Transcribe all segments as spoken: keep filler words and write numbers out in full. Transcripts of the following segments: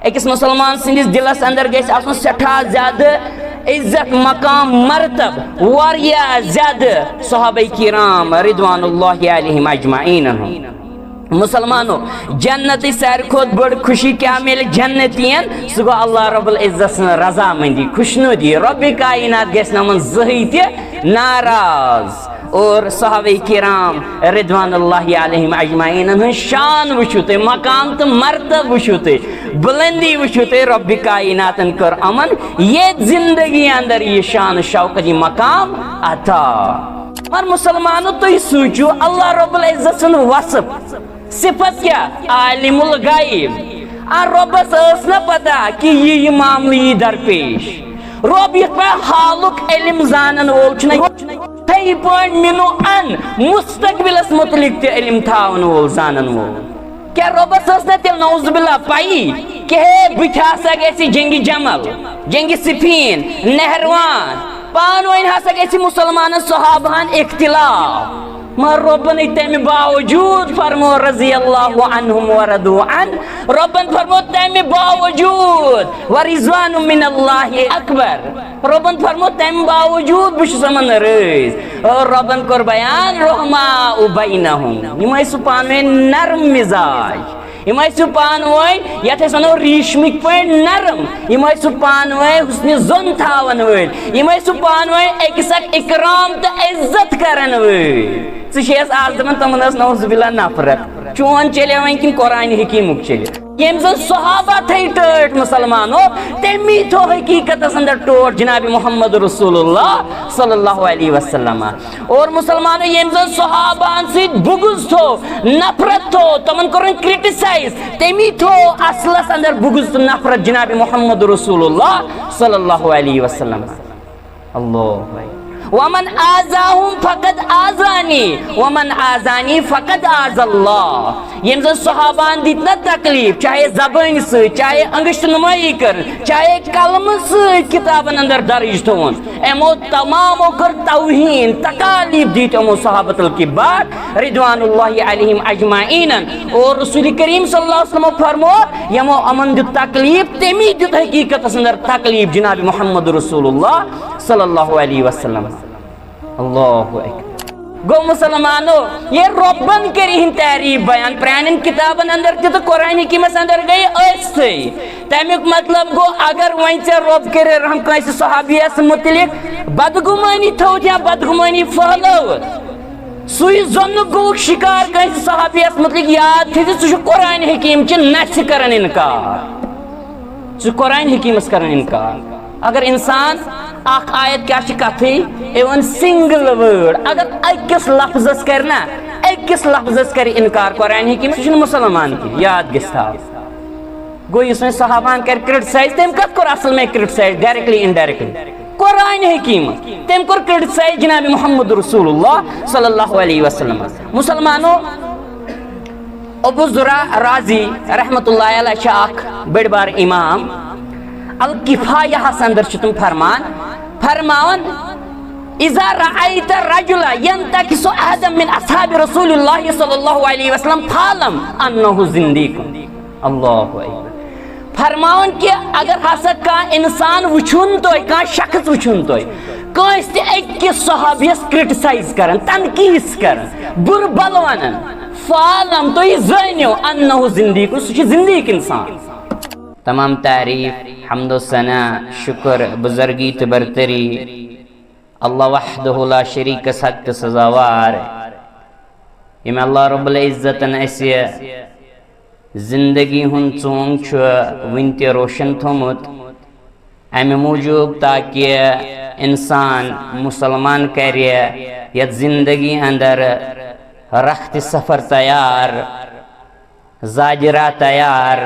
أکِس مُسلمان سٕنٛدِس دِلس اندر گژھِ آسُن سٮ۪ٹھاہ زیادٕ عزت، مقام، مرتب، واریاہ زیادٕ صحابہ کرام رضوان اللہ علیہم اجمعین ہُنٛد۔ مُسلمانو، جنتٕچ ساروی کھۄتہٕ بٔڑ خوشی کیٛاہ میلہِ جنتین؟ سُہ گوٚو اللہ رب العزت سٕنٛز رضامندی، خۄشنودی۔ رۄبِ کائنات گژھِ نہٕ یِمن زٕہٕے تہِ ناراض۔ اور صحابہ کرام رضوان اللہ علیہم اجمعین ہٕنٛز شان وٕچھِو تُہۍ، مقام تہٕ مرتبہٕ وٕچھِو تُہۍ، بلندی وٕچھِو تُہۍ۔ رۄبِ کائناتن کٔر یِمن ییٚتھۍ زندگی اندر یہِ شان شوکت، یہِ مقام عطا۔ مگر مُسلمانو، تُہۍ سوٗنٛچِو، اللہ رب العزت سُنٛد وصف، صفت کیٛاہ؟ عالم الغیب۔ آ، رۄبس ٲس نہ پتہ کہِ یہِ، یہِ معاملہٕ یی درپیش۔ رۄب یِتھ پٲٹھۍ حالُک علم زانن وول چھُنہ، یِتھَے پٲٹھۍ مِنو ان مستقبلس متعلق تہِ علم تھاون وول، زانن وول۔ کیٛاہ رۄبس ٲس نہ تیٚلہِ نعوذ باللہ پَیی کہِ ہے، بٕتھِ ہسا گژھِ جنگِ جمل، جنگِ صفین، نہروان، پانہٕ ؤنۍ ہسا گژھِ مُسلمانن صحابہن اختلاف؟ مگر رۄبن تمہِ باوجود فرمو رضی اللہ عنہم ورضوا عنہ، رۄبن فرمو تمہِ باوجود ورضوان من اللہ اکبر۔ رۄبن فرمو تمہِ باوجود بہٕ چھُس یِمن رٲضۍ۔ اور رۄبن کوٚر بیان رحماء بینہم، یِم ٲسۍ سُہ پانہٕ ؤنۍ نرم مزاج، یِم ٲسۍ سُہ پانہٕ ؤنۍ یتھ أسۍ ونو ریشمٕکۍ پٲٹھۍ نرم، یِم ٲسۍ سُہ پانہٕ ؤنۍ حسنِ ظن تھاون وٲلۍ، یِم ٲسۍ سُہ پانہٕ ؤنۍ أکِس اکھ اکرام تہٕ عزت کرن وٲلۍ۔ ژٕ چھِ اَسہِ آز دَپان تِمَن ٲس نعوذ باللہ نفرت۔ چون چلے وۄنۍ کِنہٕ قرآن حکیٖمُک چلے؟ ییٚمۍ زَن صحابہ تھٲے ٹٲٹھۍ مُسلمانو، تٔمی تھوٚو حقیٖقتَس اندر ٹوٹھ جناب محمد رسول اللہ صلی اللہ علیہ وسلم۔ اور مُسلمانو، ییٚمۍ زَن صحابہَن سۭتۍ بُغض تھوٚو، نفرت تھوٚو، تِمَن کوٚرُن criticize، تٔمی تھوٚو اصلَس اندر بُغض تہٕ نفرت جناب محمد رسول اللہ صلی اللہ علیہ وسلم۔ اللہ۔ ومن آذاہم فقد آذانی، ومن آذانی فقد آذ اللہ۔ ییٚمۍ زَن صحابہَن دِتۍ نہ تکلیف، چاہے زبٲنۍ سۭتۍ، چاہے انگشت نمٲیی کٔر، چاہے قلمہٕ سۭتۍ کتابن اندر درج تھووُن، یِمو تمامو کٔر توہین، تکالیف دِتۍ یِمو صحابۃ الکبار رضوان اللہ علیہم اجمعین۔ اور رسول کریم صلی اللہ علیہ وسلم فرمو، یِمو یِمن دیُت تکلیف، تٔمی دیُت حقیقتس اندر تکلیف جناب محمد رسول اللہ صلی اللہ علیہ وسلم۔ اللہ اکبر۔ گوٚو مُسلمانو، ییٚلہِ رۄبن کٔر یِہِنٛد تعریٖف بیان پرٛانٮ۪ن کِتابن اندر تہِ تہٕ قرآن حکیٖمس اندر گٔے ٲسۍتھٕے۔ تَمیُک مطلب گوٚو، اگر وۄنۍ ژےٚ رۄب کٔرِ رحم کٲنٛسہِ صحابیَس مُتعلق، بدگُمٲنی تھٲوٕتھ یا بدگُمٲنی پھٔہلٲوٕتھ، سُے ظۄنُک گوٚوُکھ شِکار کٲنٛسہِ صحابیَس مُتعلق، یاد تھٲیزِ، ژٕ چھُکھ قرآن حکیٖم چہِ نَژھِ کران اِنکار۔ ژٕ قرآن حکیٖمس کران اِنکار۔ اگر انسان اکھ آیت کیٛاہ چھِ کتھٕے، even single word، اگر أکِس لفظس کرِ نا، أکِس لفظس کرِ اِنکار قرآن حکیٖمس، سُہ چھُنہٕ مُسلمان کینٛہہ، یاد گژھِ تھاو۔ گوٚو یُس وۄنۍ صحابہن کرِ criticize، تٔمۍ کتھ کوٚر اصل مےٚ criticize، directly indirectly؟ قرآن حکیٖمس۔ تٔمۍ کوٚر criticize جناب محمد رسول اللہ صلی اللہ علیہ وسلم۔ مُسلمانو، ابو زرع رازی رحمت اللہ علیہ چھِ اکھ بٔڑۍ بار امام۔ الکفایہس اندر چھِ تِم فرمان، فرماوان، اذا رأیت الرجل ینتقص احدا من اصحاب رسول اللہ صلی اللہ علیہ وسلم فاعلم انہ زندیق۔ اللہ اکبر۔ فرماوان کہِ اگر ہسا کانٛہہ انسان وٕچھُن تۄہہِ، کانٛہہ شخص وٕچھُن تۄہہِ، کٲنٛسہِ تہِ أکِس صحابیَس criticize کران، تنقیٖص کران، بُرٕ بلہٕ ونان، فاعلم، تُہۍ زٲنِو، انہ زندیق، سُہ چھُ زندیق انسان۔ تمام تعریٖف، حمد و ثنا، شُکر، بُزرگی تہٕ برتری اللہ وحدہ لا شریکس حق تہٕ سزاوار، ییٚمۍ اللہ رب العزتن اسہِ زندگی ہُنٛد ژونگ چھُ وُنہِ تہِ روشن تھوٚومُت، امہِ موٗجوٗب تاکہِ انسان مُسلمان کرِ یتھ زندگی اندر رخت سفر تیار، زاجرہ تیار،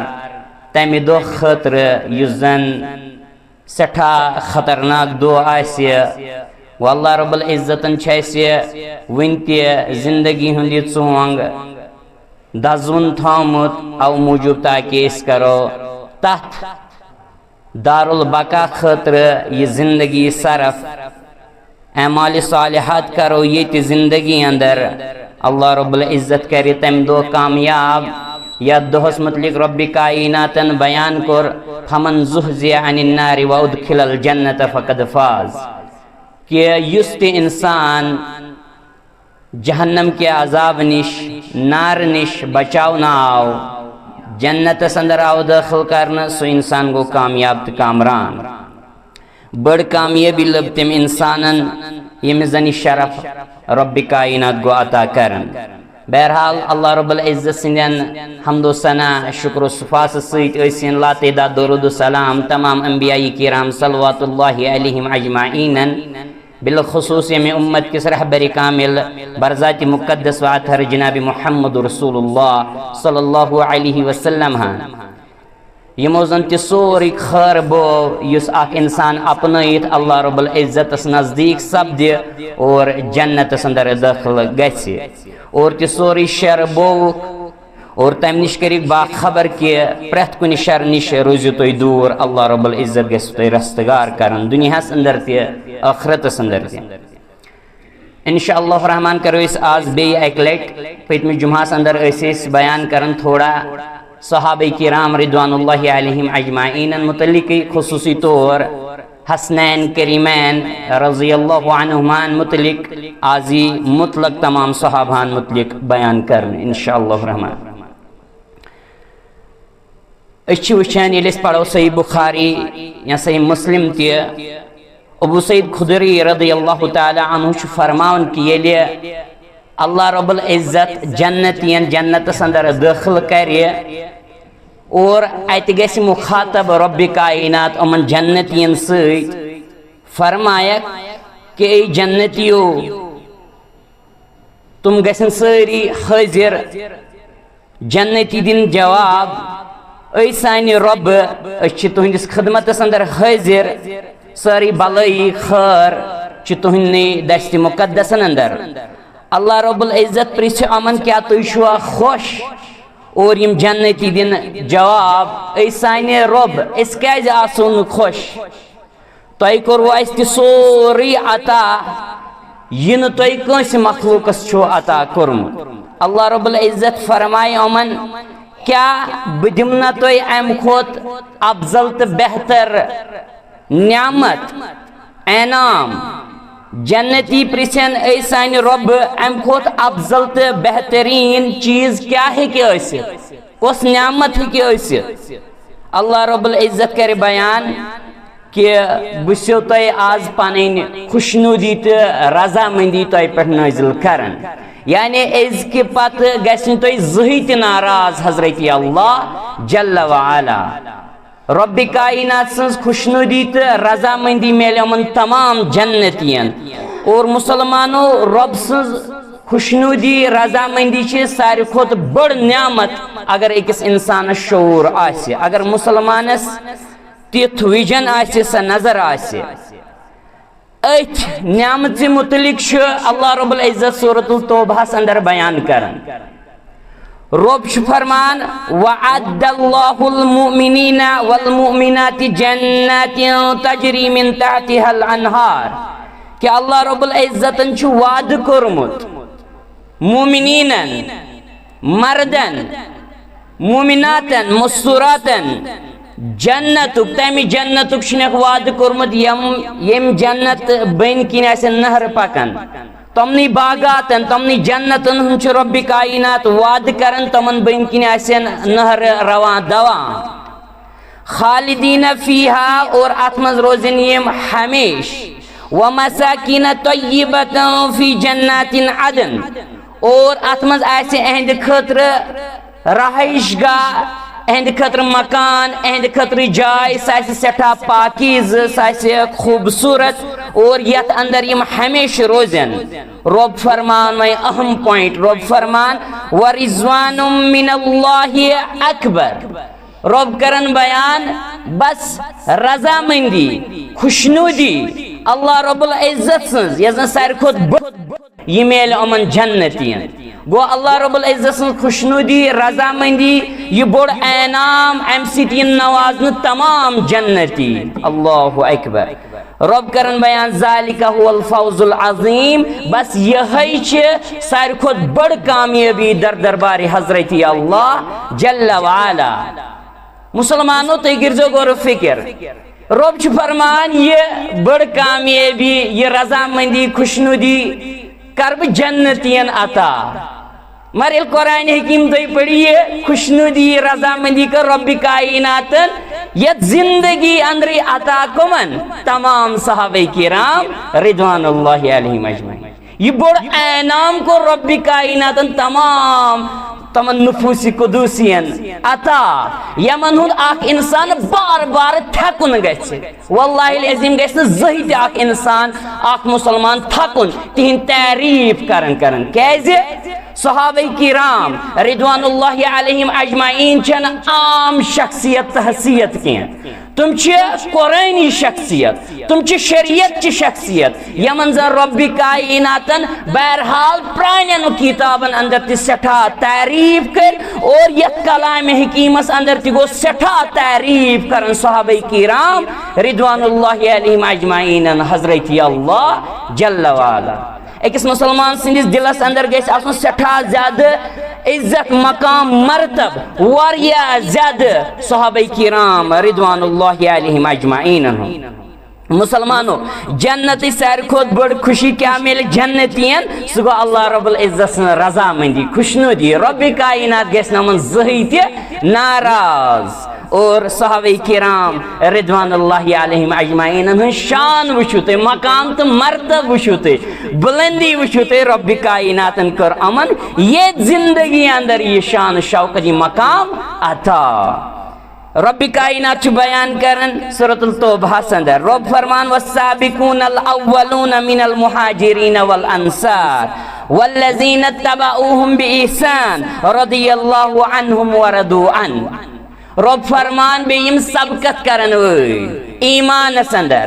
تمہِ دۄہ خٲطرٕ یُس زن سٮ۪ٹھاہ خطرناک دۄہ آسہِ۔ و اللہ رب العزتن چھِ اَسہِ وُنہِ تہِ زندگی ہُنٛد یہِ ژونگ دزوُن تھوٚومُت، اَوٕ موٗجوٗب تاکہِ أسۍ کرو تتھ دارالبقا خٲطرٕ یہِ زندگی صرف۔ اعمال صالحات کرو ییٚتہِ زندگی اندر، اللہ رب العزت کرِ تمہِ دۄہ کامیاب۔ یتھ دۄہس متعلق رب کائناتن بیان کوٚر، فمن زحزح عن النار وادخل الجنة فقد فاز، کہ یُس تہِ انسان جہنم کے عذاب نش، نار نش بچاونہٕ آو، جنتس اندر آو دٲخل کرنہٕ، سُہ انسان گوٚو کامیاب تہٕ کامران۔ بٔڑ کامیٲبی لٔب تٔمۍ انسانن، ییٚمِس زن یہِ شرف رب کائنات گوٚو عطا کرن۔ بہرحال، اللہ رب العزت سٕنٛدٮ۪ن حمد و ثنا، شکر و صفاسہٕ سۭتۍ ٲسِن لاتعداد درود و سلام تمام انبیاء کرام صلوات اللہ علیہم اجمعینن، بالخصوص ییٚمہِ امت کِس رہبر کامل برذات مقدس و اطہر جناب محمد رسول اللہ صلی اللہ علیہ وسلم ہن۔ یِمو زن تہِ سورُے خٲر بوو، یُس اکھ انسان اپنٲیِتھ اللہ رب العزتس نزدیک سپدِ اور جنتس اندر دٲخل گژھِ، اور تہِ سورُے شر بووُکھ، اور تمہِ نِش کٔرِو باخبر کہِ پرٛٮ۪تھ کُنہِ شر نِش روٗزِو تُہۍ دوٗر، اللہ رب العزت گژھِ تۄہہِ رستگار کرن دُنیاہس اندر تہِ، ٲخرتس اندر تہِ۔ انشاء اللہ الرحمن کرو أسۍ آز بیٚیہِ اکہِ لٹہِ۔ پٔتمہِ جمعہس اندر ٲسۍ أسۍ بیان کران تھوڑا صحابہ کرام رضوان اللہ علیہم اجمعینن متعلق، خصوصی طور حسنین کریمین رضی اللہ عنہمان متعلق۔ آز یی مطلق تمام صحابہن متعلق بیان کرنہٕ انشاء اللہ الرحمن۔ أسۍ چھِ وٕچھان، ییٚلہِ أسۍ پرو صحیح بخاری یا صحیح مسلم تہِ، ابو سعید خدری رضی اللہ تعالی عنہ چھُ فرماوان کہِ ییٚلہِ اللہ رب العزت جنتین جنتس اندر دٲخل کرِ اور اتہِ گژھِ مخاطب رب کائنات یِمن جنتین سۭتۍ، فرمایکھ کہ اے جنتیو، تِم گژھن سٲری حٲضِر۔ جنتی دِن جواب، اے سانہِ رۄبہٕ، أسۍ چھِ تُہنٛدِس خدمتس اندر حٲضِر، سٲری بلٲیی خٲر چھِ تُہنٛدنٕے دستِ مقدسن اندر۔ اللہ رب العزت پرژھِ یِمن، کیٛاہ تُہۍ چھِوا خۄش؟ اور یِم جنتی دِن جواب، اے سانہِ رۄب، أسۍ کیٛازِ آسو نہٕ خۄش؟ تۄہہِ کوٚروٕ اَسہِ تہِ سورُے عطا، یہِ نہٕ تۄہہِ کٲنٛسہِ مخلوٗقس چھُو عطا کوٚرمُت۔ اللہ رب العزت فرمایہِ یِمن، کیٛاہ بہٕ دِمہٕ نا تۄہہِ اَمہِ کھۄتہٕ افضل تہٕ بہتر نعمت، انعام؟ جنتی پرژھن، اے سانہِ رۄبہٕ، اَمہِ کھۄتہٕ افضل تہٕ بہتریٖن چیٖز کیٛاہ ہیٚکہِ ٲسِتھ؟ کۄس نعمت ہیٚکہِ ٲسِتھ؟ اللہ رب العزت کرِ بیان کہ بہٕ چھُسو تۄہہِ آز پنٕنۍ خوشنودی تہٕ رضامندی تۄہہِ پٮ۪ٹھ نٲزِل کران، یعنی أزکہِ پتہٕ گژھِ نہٕ تۄہہِ زٕہٕے تہِ ناراض حضرت اللہ جل وعلا۔ رب کائنات سٕنٛز خوشنودی تہٕ رضامندی میلہِ یِمن تمام جنتین۔ اور مسلمانو، رب سٕنٛز خوشنودی رضامندی چھِ ساروی کھۄتہٕ بٔڑ نعمت۔ اگر أکِس انسانس شعور آسہِ، اگر مسلمانس تیُتھ ویژن آسہِ، سۄ نظر آسہِ، أتھۍ نعمژِ متعلق چھُ اللہ رب العزت سورۃ التوبہس اندر بیان کران۔ رب چھُ فرمان، "وعد اللہ المؤمنین والمؤمنات جنات تجری من تحتها الانہار"، کہ اللہ رب العزتن چھُ وعدٕ کوٚرمُت مومنینن، مردن، مومناتن، مستوراتن جنتُک، تمہِ جنتُک چھُنکھ وعدٕ کوٚرمُت، یم، یم جنت بٔنۍ کِنۍ آسن نہرٕ پکان۔ تمنٕے باغاتن، تمنٕے جنتن ہُنٛد چھُ رب کائنات وعدٕ کران، تمن بٔنۍ کِنۍ آسن نہرٕ روان دوان۔ خالدین فیہا، اور اتھ منٛز روزن یِم ہمیشہ۔ ومساکین طیبۃ فی جنات عدن، اور اتھ منٛز آسہِ اہندِ خٲطرٕ رہائش گاہ، اہندِ خٲطرٕ مکان، اہندِ خٲطرٕ جاے، سۄ آسہِ سٮ۪ٹھاہ پاکیزٕ، سۄ آسہِ خوٗبصوٗرت، اور یتھ اندر یِم ہمیشہ روزن۔ رب فرمان، وۄنۍ اہم پوائنٹ، رب فرمان، "ورضوان من اللہ اکبر"۔ رب کرن بیان، بس رضامندی، خوشنودی اللہ رب العزت سٕنٛز، یۄس زن ساروی کھۄتہٕ بٔڑ، یہِ میلہِ یِمن جنتین۔ گوٚو اللہ رب العزت سٕنٛز خوشنودی، رضامندی، یہِ بوٚڑ انعام، امہِ سۭتۍ یِن نوازنہٕ تمام جنتی۔ اللہ اکبر۔ رۄب کرن بیان، ذالک هو الفوز العظیم، بس یہے چھِ ساروی کھۄتہٕ بٔڑ کامیٲبی در دربارِ حضرت اللہ جل وعلا۔ مسلمانو، تُہۍ کٔرۍزیو غور و فکر، رۄب چھُ فرمان، یہِ بٔڑ کامیٲبی، یہِ رضامندی، خوشنودی کر بہٕ جنتین عطا۔ مگر ییٚلہِ قرآن حکیم تُہۍ پٔرِو، یہِ خوشنودی، یہِ رضامندی کر رۄبِ کائناتن یتھ زندگی اندرٕے عطا کمن؟ تمام صحابہ کرام رضوان اللہ علیہم اجمعین۔ یہِ بوٚڑ انعام کوٚر رۄبِ کائناتن تمام تمن نفوس قدوسین عطا، یمن ہُنٛد اکھ انسان بار بار تھکُن گژھِ۔ واللہ العظیم گژھِ نہٕ زٕہٕے تہِ اکھ انسان، اکھ مسلمان تھکُن تِہنٛد تعریف کرن کرن۔ کیازِ؟ صحابہ کرام رضوان اللہ علیہم اجمعین چھنہٕ عام شخصیت تہٕ حیثیت کینٛہہ۔ تِم چھِ قرآنی شخصیت، تِم چھِ شریعت چہِ شخصیت، یمن زن رۄبِ کائناتن بہرحال پرانٮ۪ن کتابن اندر تہِ سٮ۪ٹھاہ تعریف کٔر اور یتھ کلام حکیمس اندر تہِ گوٚو سٮ۪ٹھاہ تعریف کرن صحابہ کرام رضوان اللہ علیہم اجمعین حضرت اللہ جل وعلا۔ أکِس مسلمان سٕنٛدِس دِلس اندر گژھِ آسُن سٮ۪ٹھاہ زیادٕ عزت، مقام، مرتب، واریاہ زیادٕ صحابہ کرام رضوان اللہ علیہم اجمعین ہُنٛد۔ مسلمانو، جنتٕچ ساروی کھۄتہٕ بٔڑ خوشی کیٛاہ میلہِ جنتین؟ سُہ گوٚو اللہ رب العزت سٕنٛز رضامندی، خوشنودی۔ رۄبِ کائنات گژھِ نہٕ یِمن زٕہٕے تہِ ناراض۔ اور صحابہ کرام رضوان اللہ علیہم اجمعین ہٕنٛز شان وٕچھِو تُہۍ، مقام تہٕ مرتب وٕچھِو تُہۍ، بلندی وٕچھِو تُہۍ، رۄبِ کائناتن کٔر یِمن ییٚتہِ زندگی اندر یہِ شان شوکت، یہِ مقام عطا۔ رۄبِ کائنات چھُ بیان کران سورۃ التوبہس اندر، رۄب فرمان، والسابقون الاولون من المهاجرین والانصار والذین اتبعوهم باحسان رضی اللہ عنهم ورضوا عنہ۔ رۄب فرمان، بیٚیہِ یِم سبقت کرن وٲلۍ ایمانس اندر،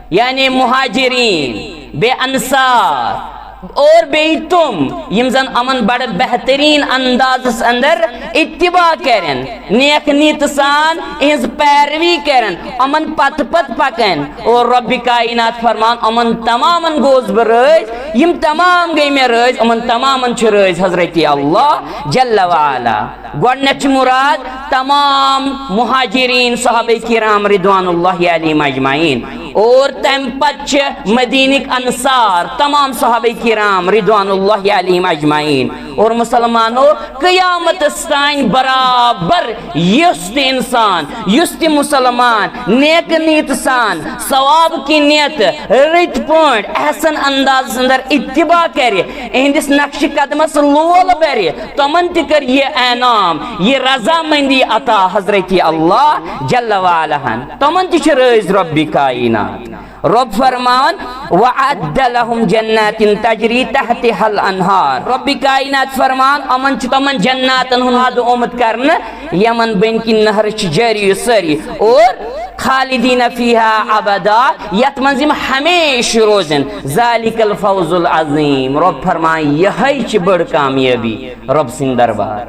یعنی مہاجرین، بیٚیہِ انصار، اور بیٚیہِ تِم یِم زن یِمن بڑٕ بہترین اندازس اندر اتباع کرن، نیک نیت سان یِہنٛز پیروی کرن، یِمن پتہٕ پتہٕ پکن۔ اور رۄبِ کائنات فرمان، یِمن تمامن گوس بہٕ رٲضۍ، یِم تمام گٔے مےٚ رٲضۍ، یِمن تمامن چھُ رٲضۍ حضرت اللہ جل وعلا۔ گۄڈٕنیتھ چھِ مراد تمام مہاجرین صحابہ کرام رضوان اللہ علیہم اجمعین، اور تمہِ پتہٕ چھِ مدینٕکۍ انصار، تمام صحابہ کرام رضوان اللہ علیہم اجمعین۔ اور مسلمانو، قیامتس تام برابر یُس تہِ انسان، یُس تہِ مسلمان نیک نیت سان، ثواب کی نیت، رٕتۍ پٲٹھۍ، احسن اندازس اندر اتباع کرِ، اہندس نقش قدمس لول برِ، تمن تہِ کٔر یہِ انعام، یہِ رضامندی عطا حضرت اللہ جل وعلا ہن۔ تمن تہِ چھِ رٲضۍ رۄبِ کائنات۔ رۄب فرماوان، وَأَعَدَّ لَهُمْ جَنَّاتٍ تَجْرِي تَحْتَهَا الْأَنْهَارُ۔ رۄبِ کائنات فرمان، یِمن چھُ تمن جناتن ہُنٛد وعدٕ آمُت کرنہٕ، یِمن بٔنۍ کِنۍ نہرٕ چھِ جٲری سٲری۔ اور خالدین فیہا ابدا، یتھ منٛز یِم ہمیشہِ روزن۔ ذالک الفوز العظیم۔ رۄب فرمان، یہے چھِ بٔڑ کامیٲبی رۄب سٕنٛدِ دربار۔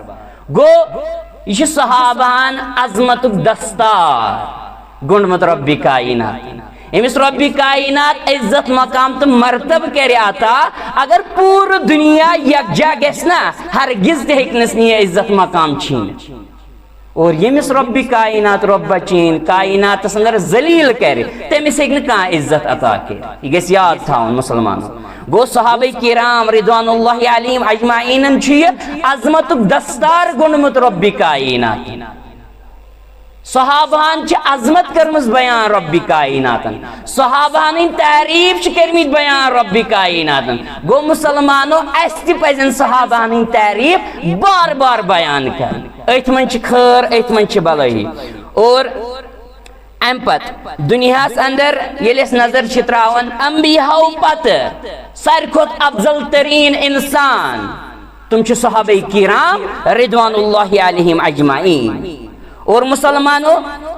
گوٚو، یہِ چھُ صحابہن عظمتُک دستار گوٚنڈمُت رۄبِ کائنات۔ أمِس رۄبِ کائنات عزت، مقام تہٕ مرتبہٕ کرِ عطا، اگر پوٗرٕ دُنیا یکجا گژھِ نا، ہرگز تہِ ہیٚکہِ نہٕ یہِ عزت مقام چھیٖنِتھ۔ اور ییٚمِس رۄبِ کائنات، رۄب بچین کائناتس اندر ذلیل کرِ، تٔمِس ہیٚکہِ نہٕ کانٛہہ عزت عطا کٔرِتھ۔ یہِ گژھِ یاد تھاوُن مسلمانو۔ گوٚو، صحابہ کرام رضوان اللہ علیہم اجمعینن چھُ یہِ عظمتُک دستار گوٚنڈمُت رۄبِ کائنات۔ صحابہن چھِ عظمت کٔرمٕژ بیان رۄبِ کائناتن، صحابہن ہٕنٛدۍ تعریف چھِ کٔرمٕتۍ بیان رۄبِ کائناتن۔ گوٚو مسلمانو، اسہِ تہِ پزن صحابہن ہٕنٛدۍ تعریف بار بار بیان کرٕنۍ۔ أتھۍ منٛز چھِ خٲر، أتھۍ منٛز چھِ بلٲیی۔ اور امہِ پتہٕ دُنیاہس اندر ییٚلہِ أسۍ نظر چھِ تراوان، انبیاہو پتہٕ ساروی کھۄتہٕ افضل ترین انسان، تِم چھِ صحابہ کرام رضوان اللہ علیہم اجمعین۔ اور مسلمانو،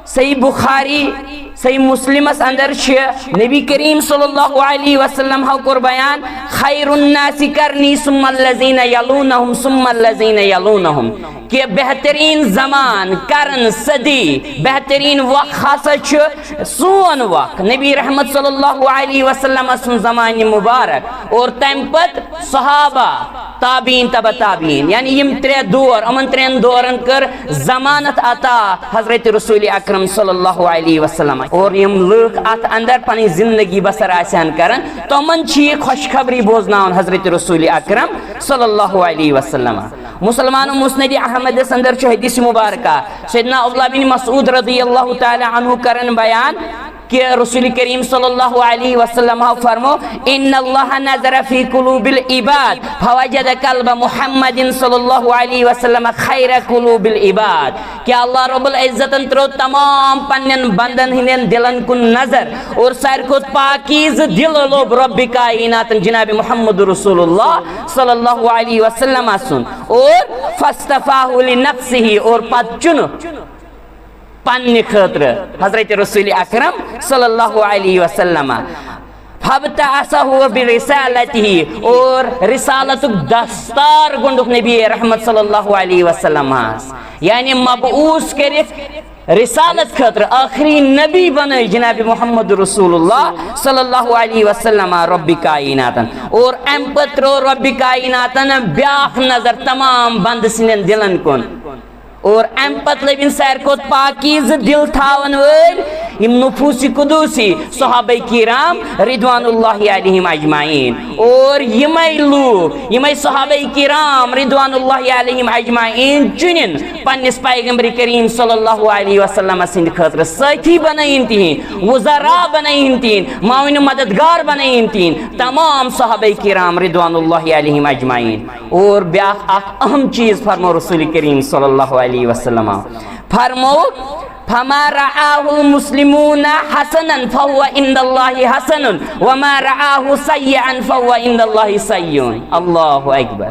صحیح بخاری، صحیح مسلمس اندر چھِ نبی کریم صلی اللہ علیہ وسلم ہو کوٚر بیان، خیر الناس قرنی ثم الذین یلونہم ثم الذین یلونہم۔ کہ بہترین زمان، کرن، صدی، بہترین وق ہسا چھُ سون وق، نبی رحمت صلی اللہ علیہ وسلم سُنٛد زمانہِ مبارک، اور تمہِ پتہٕ صحابہ، تابعین، تبع تابعین، یعنی یِم ترٛےٚ دور، یِمن ترٛٮ۪ن دورن کٔر ضمانت عطا حضرت رسول اکرم صلی اللہ علیہ وسلم۔ اور یِم لُکھ اتھ اندر پنٕنۍ زندگی بسر آسن کران، تِمن چھِ یہِ خوشخبری بوزناوان حضرت رسول اکرم صلی اللہ علیہ وسلم۔ مسلمانو، مسند احمدس اندر چھُ حدیث مبارکہ، سیدنا عبداللہ بن مسعود رضی اللہ تعالی عنہ کرن بیان کہ رسول کریم صلی اللہ علیہ وسلم فرمو، ان اللہ نظر فی قلوب العباد فوجد قلب محمد صلی اللہ علیہ وسلم خیر قلوب العباد۔ کہ اللہ رب العزتن ترٛوو تمام پننٮ۪ن بندن ہٕنٛدٮ۪ن دلن کُن نظر، اور ساروی کھۄتہٕ پاکیزٕ دل لوٚب رب کائناتن جناب محمد رسول اللہ صلی اللہ علیہ وسلم سُنٛد، اور فاصطفاہ لنفسہ، اور پتہٕ چُنُکھ پننہِ خٲطرٕ حضرت رسول اکرم صلی اللہ علیہ وسلم۔ فابتعثہ برسالتہ، اور رسالتک دستار گوٚنڈُکھ نبی رحمت صلی اللہ علیہ وسلمس، یعنی مبعوث کٔرِتھ رسالت خٲطرٕ آخری نبی بنٲے جناب محمد رسول اللہ صلی اللہ علیہ وسلم رب کائناتن۔ اور امہِ پتہٕ ترٛوو رب کائناتن بیاکھ نظر تمام بندٕ سٕنٛدٮ۪ن دلن کُن۔ اور امہِ پتہٕ لٔبِن ساروی کھۄتہٕ پاکیزٕ دل تھاون وٲلۍ یِم نفوس قدوسی صحابہ کرام رضوان اللہ علیہم اجمعین۔ اور یِمے لوٗکھ، یِمے صحابہ کرام رضوان اللہ علیہم اجمعین چُنِن پننِس پیغمبر کریم صلی اللہ علیہ وسلم سٕنٛدِ خٲطرٕ سٲتھی بنٲیِن تِہِنٛدۍ، وزراء بنٲیِن تِہِنٛدۍ، معاون مددگار بنٲیِن تِہِنٛدۍ، تمام صحابہ کرام رضوان اللہ علیہم اجمعین۔ اور بیاکھ اکھ اہم چیز فرمو رسول کریم صلی اللہ علیہ وسلم، فرمو، فما رآه المسلمون حسنا فهو عند الله حسن، وما رآه سيئا فهو عند الله سيئ۔ اللہ اکبر۔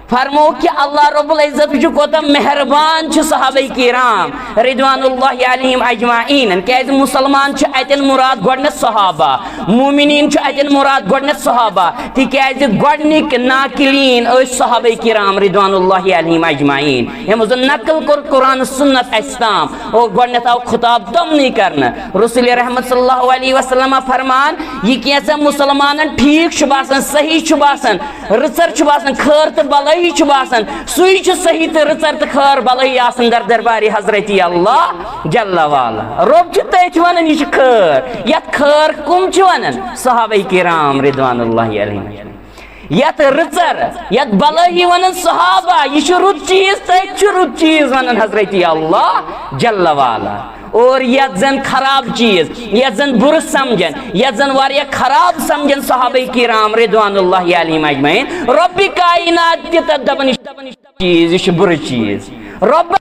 فرمو کہ اللہ رب العزت چھُ کوتاہ مہربان چھُ صحابہ کرام رضوان اللہ علیہم اجمعین، کیازِ مسلمان چھُ اتٮ۪ن مراد گۄڈنیتھ صحابہ، مومنین چھُ اتٮ۪ن مراد گۄڈنیتھ صحابہ، تِکیازِ گۄڈنِکۍ ناقلین ٲسۍ صحابہ کرام رضوان اللہ علیہم اجمعین، یِمو زن نقل کوٚر قرآن سنت اسہِ تام۔ اور گۄڈنیتھ آو خطاب تِمنٕے کرنہٕ۔ رسول رحمت صلی اللہ علیہ وسلم فرمان، یہِ کینٛژن مسلمانن ٹھیک چھُ باسان، صحیح چھُ باسان، رٕژر چھُ باسان، خٲر تہٕ بلٲیی چھُ باسان، سُے چھُ صحیح تہٕ رٕژر تہٕ خٲر بلٲیی آسان در دربارِ حضرت اللہ جل وعلا۔ رب چھُ تٔتھۍ ونان، یہِ چھُ خٲر۔ یتھ خٲر کم چھِ ونان؟ صحابہ کرام رضوان اللہ علیہم۔ یتھ رٕژر، یتھ بلٲیی ونان صحابہ، یہِ چھُ رُت چیز، تٔتھۍ چھُ رُت چیز ونان حضرت اللہ جل وعلا۔ اور یتھ زن خراب چیز، یتھ زن بُرٕ سمجھن، یتھ زن واریاہ خراب سمجھن صحابہ کرام رضوان اللہ علیہم اجمعین، رب کائنات تہِ تتھ دپان، یہِ چھُ چیز، یہِ چھُ بُرٕ چیز۔ رب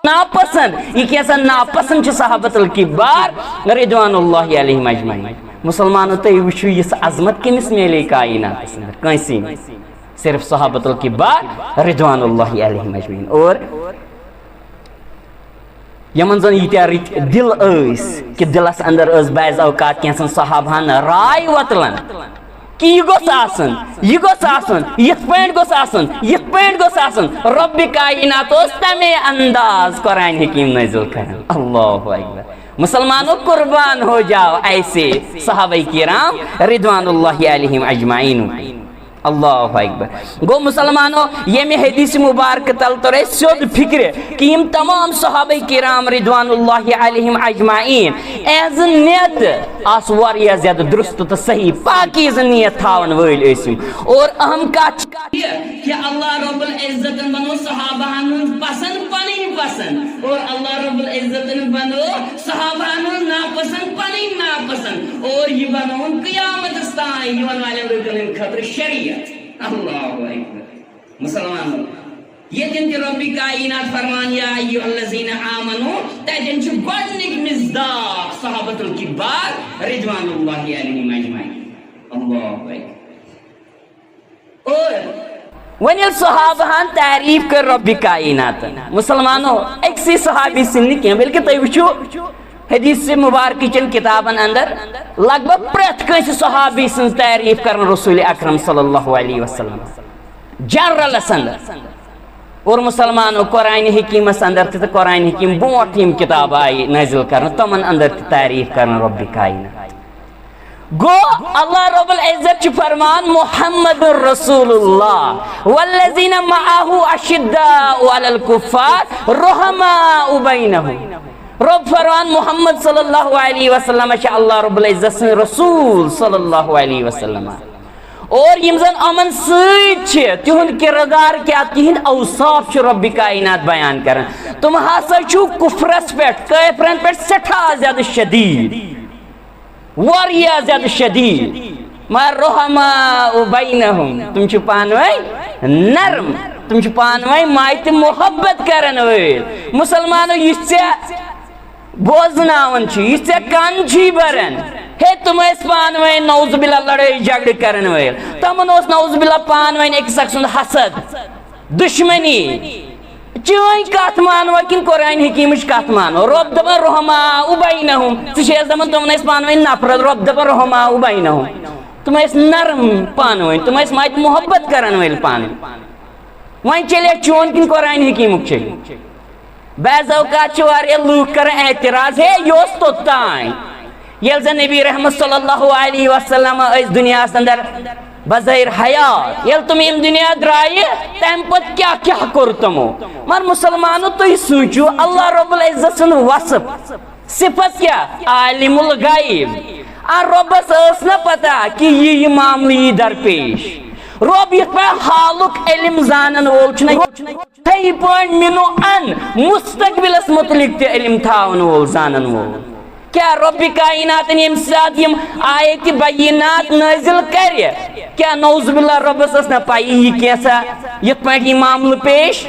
ناپسند، یہِ کینٛژھا ناپسند چھُ صحابت الکبار رضوان اللہ علیہم اجمعین۔ مسلمانو، تُہۍ وٕچھِو، یِژھ عظمت کٔمِس میلے کائناتس اندر؟ کٲنٛسی نہٕ، صرف صحابت الکبار رضوان اللہ علیہم اجمعین۔ اور یِمن زن ییٖتیٛاہ رٕتۍ دِل ٲسۍ، کہِ دِلس اندر ٲس بعض اوقات کینٛژھن صحابہن راے وۄتلان کہِ یہِ گوٚژھ آسُن، یہِ گوٚژھ آسُن، یِتھ پٲٹھۍ گوٚژھ آسُن، یِتھ پٲٹھۍ گوٚژھ آسُن۔ رب کائنات اوس تمے انداز قرآن حکیم نٲزِل کران۔ اللہ اکبر۔ مسلمانو، قربان ہو جاؤ ایسے صحابہ کرام رضوان اللہ علیہم اجمعین۔ اللہ اکبر۔ گوٚو مسلمانو، ییٚمہِ حدیث مبارک تل توٚر اَسہِ سیوٚد فکرِ کہِ یِم تمام صحابہ کرام رضوان اللہ علیہم اجمعین، اہنٛز نیت آسہٕ واریاہ زیادٕ درست تہٕ صحیح، پاکیزٕ نیت تھاون وٲلۍ ٲسۍ یِم۔ اور اہم کتھ چھِ یہِ کہِ اللہ رب العزتن بنوو صحابہن ہُنٛد پسند پنٕنۍ پسند، اور اللہ رب العزتن بنوو صحابہن ہُنٛد ناپسند پنٕنۍ ناپسند، اور یہِ بنووُن قیامتس تام یِمن والٮ۪ن لوٗکن ہٕنٛدِ خٲطرٕ شریعت۔ اللہ اکبر۔ مسلمانو، ییٚتٮ۪ن تہِ رب کائنات فرمان یا ایھا الذین آمنو، تتٮ۪ن چھُ گۄڈنیُک مصداق صحابۃ الکبار رضوان اللہ علیہم اجمعین۔ اللہ اکبر۔ اور وۄنۍ ییٚلہِ صحابہن تعریف کٔر رب کائناتن، مسلمانو، أکسٕے صحابی سٕنٛدۍ نہٕ کینٛہہ، بلکہِ تُہۍ وٕچھِو حدیث مبارکہٕ چٮ۪ن کتابن اندر لگ بھگ پرٛٮ۪تھ کٲنٛسہِ صحابی سٕنٛز تعریف کران رسول اکرم صلی اللہ علیہ وسلم۔ جنرلس اندر۔ اور مسلمانو، قرآن حکیمس اندر تہِ تہٕ قرآن حکیم برونٹھ یِم کتابہٕ آیہِ نٲزِل کرنہٕ، تِمن اندر تہِ تعریف کران رب کائنات۔ گوٚو، اللہ رب العزت چھُ فرمان، محمد رسول اللہ والذین معه اشداء علی الکفار رحماء بینہم۔ رب فرمان، محمد صلی اللہ علیہ وسلم چھِ اللہ رب العزت سٕنٛدۍ رسول صلی اللہ علیہ وسلم۔ اور یِم زن یِمن سۭتۍ چھِ، تِہُنٛد کردار کیٛاہ، تِہنٛدۍ اوصاف چھِ رب کائنات بیان کران۔ تِم ہسا چھِ کفرس پٮ۪ٹھ، کٲفرن پٮ۪ٹھ سٮ۪ٹھاہ زیادٕ شدیٖد، واریاہ زیادٕ شدیٖد۔ مگر رحماء بینہم، تِم چھِ پانہٕ ؤنۍ نرم، تِم چھِ پانہٕ ؤنۍ ماے تہٕ محبت کرن وٲلۍ۔ مسلمانو، یُس ژےٚ بوزناوان چھُ، یُس ژےٚ کن چھُے بران، ہے، تِم ٲسۍ پانہٕ ؤنۍ نعوذ باللہ لڑٲے جھگڑٕ کرن وٲلۍ، تِمن اوس نعوذ باللہ پانہٕ ؤنۍ أکِس اکھ سُنٛد حسد، دشمنی۔ چٲنۍ کتھ مانوا کِنہٕ قرآن حکیمٕچ کتھ مانو؟ رب دپان رحماء بینہم، ژٕ چھِ اَسہِ دپان تِمن ٲسۍ پانہٕ ؤنۍ نفرت، رب دپان رحماء بینہم، تِم ٲسۍ نرم پانہٕ ؤنۍ، تِم ٲسۍ ماے تہٕ محبت کرن وٲلۍ پانہٕ ؤنۍ۔ وۄنۍ چلے چون کِنہٕ قرآن حکیمُک چلہِ؟ بعض اوقات چھِ واریاہ لوٗکھ کران اعتراض، ہے، یہِ اوس توٚتام، ییٚلہِ زن نبی رحمت صلی اللہ علیہ وسلم ٲسۍ دُنیاہس اندر بظٲہر حیات، ییٚلہِ تِم ییٚمہِ دُنیا درٛایہِ، تمہِ پتہٕ کیٛاہ کیٛاہ کوٚر تِمو؟ مگر مسلمانو، تُہۍ سوٗنٛچِو، اللہ رب العزت سُنٛد وصف، صفت کیٛاہ؟ عالم الغیب۔ آ، رۄبس ٲس نہ پتہ کہِ یہِ، یہِ معاملہٕ یی درپیش۔ رۄب یِتھ پٲٹھۍ حالُک علم زانن وول چھُنہ، یِتھے پٲٹھۍ مِنو ان مستقبلس متعلق تہِ علم تھاون وول، زانن وول۔ کیٛاہ رۄبِ کائناتن ییٚمہِ ساتہٕ یِم آیتِ بینات نٲزِل کرِ، کیٛاہ نعوذ باللہ رۄبس ٲس نہ پَیی یہِ کینٛژھا یِتھ پٲٹھۍ یہِ معاملہٕ پیش؟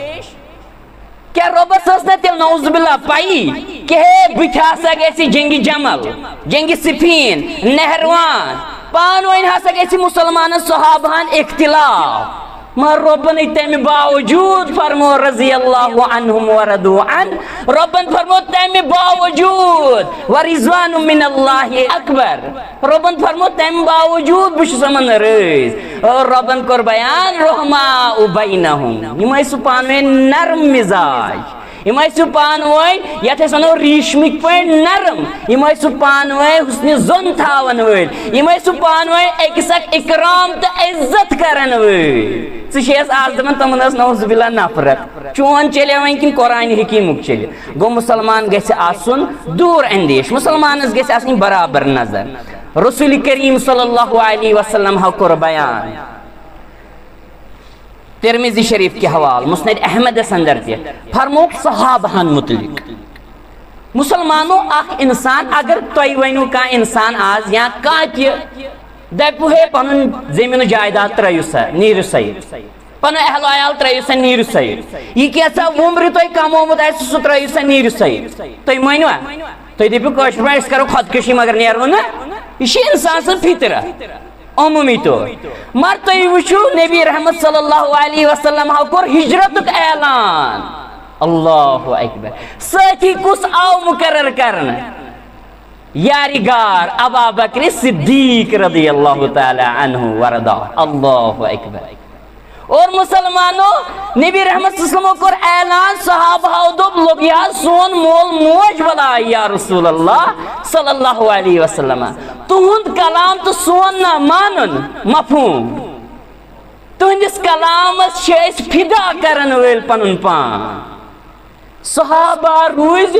کیٛاہ رۄبس ٲس نہ تیٚلہِ نعوذ باللہ پَیی کہِ ہے، بٕتھِ ہسا گژھِ جنگِ جمل، جنگِ صفین، نہروان، پانہٕ ؤنۍ ہسا گژھِ مسلمانن صحابہن اختلاف؟ مگر رۄبن تمہِ باوجود فرمو رضی اللہ عنہم ورضوا عنہ، رۄبن فرمو تمہِ باوجود، ورضوان من اللہ اکبر، رۄبن فرمو تمہِ باوجود بہٕ چھُس یِمن رٲضۍ۔ اور رۄبن کوٚر بیان رحماء بینہم، یِم ٲسۍ سُہ پانہٕ ؤنۍ نرم مزاج، یِم ٲسۍ سُہ پانہٕ ؤنۍ، یتھ أسۍ ونو ریٖشمٕکۍ پٲٹھۍ نرم، یِم ٲسۍ سُہ پانہٕ ؤنۍ حسنِ ظن تھاون وٲلۍ، یِم ٲسۍ سُہ پانہٕ ؤنۍ أکِس اکھ اکرام تہٕ عزت کرن وٲلۍ۔ ژٕ چھِ اَسہِ آز دپان تِمن ٲس نعوذ باللہ نفرت۔ چون چلے وۄنۍ کِنہٕ قرآن حکیمُک چلہِ؟ گوٚو مسلمان گژھِ آسُن دوٗر اندیش، مسلمانس گژھِ آسٕنۍ برابر نظر۔ رسول کریم صلی اللہ علیہ وسلم ہا کوٚر بیان ترمذی شریف کہِ حوالہٕ، مسند احمدس اندر تہِ، فرمووُکھ صحابہن متعلق۔ مسلمانو، اکھ انسان، اگر تۄہہِ ؤنِو کانٛہہ انسان آز یا کانٛہہ تہِ دپہِ ہے پنُن زمین و جائیداد ترٲیِو سا، نیٖرِو سا یہِ۔ پنُن اہل و عیال ترٲیِو سا، نیٖرِو سا یہِ۔ یہِ کینٛژھا وُمرِ تۄہہِ کمومُت آسہِ، سُہ ترٲیِو سا، نیٖرِو سا یہِ۔ تُہۍ مٲنِوا؟ تُہۍ دٔپِو کٲشِر پٲٹھۍ، أسۍ کرو خۄدکٔشی مگر نیرو نہٕ۔ یہِ چھِ انسان سٕنٛز فطرت۔ عمومی طور۔ مگر تُہۍ وٕچھِو، نبی رحمت صلی اللہ علیہ وسلم ہا کوٚر ہجرتُک اعلان۔ اللہ اکبر۔ سۭتی کُس آو مقرر کرنہٕ؟ یارِ غار ابا بکر صدیق رضی اللہ تعالی عنہ ورضا۔ اللہ اکبر۔ اور مسلمانو، نبی رحمت صلی اللہ علیہ وسلم کوٚر اعلان، صحابہو دوٚپ، لوٚگ یا سون مول موج بلاے یا رسول اللہ صلی اللہ علیہ وسلم۔ تُہُنٛد کلام تہٕ سون نہ مانُن مفہوم۔ تُہنٛدِس کلامس چھِ أسۍ فدا کرن وٲلۍ پنُن پان۔ صحابہ روٗزۍ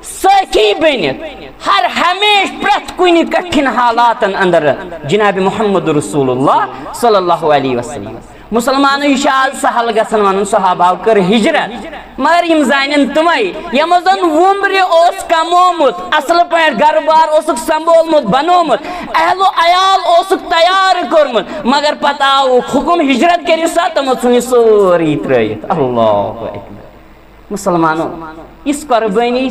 سٲتھی بٔنِتھ ہر ہمیشہٕ پرٛٮ۪تھ کُنہِ کٹھِن حالاتن اندر جناب محمد رسول اللہ صلی اللہ علیہ وسلم۔ مسلمانو، یہِ چھُ آز سہل گژھان ونُن صحابہو کٔر ہجرت، مگر یِم زانن تِمے، یِمو زن وُمرِ اوس کمومُت، اصل پٲٹھۍ گرٕ بار اوسُکھ سنبھولمُت، بنومُت، اہل و عیال اوسُکھ تیار کوٚرمُت، مگر پتہٕ آوُکھ حکم ہجرت کٔرِو سا، تِمو ژھُن یہِ سورُے ترٲیِتھ۔ اللہ اکبر۔ مسلمانو، یِژھ قربٲنی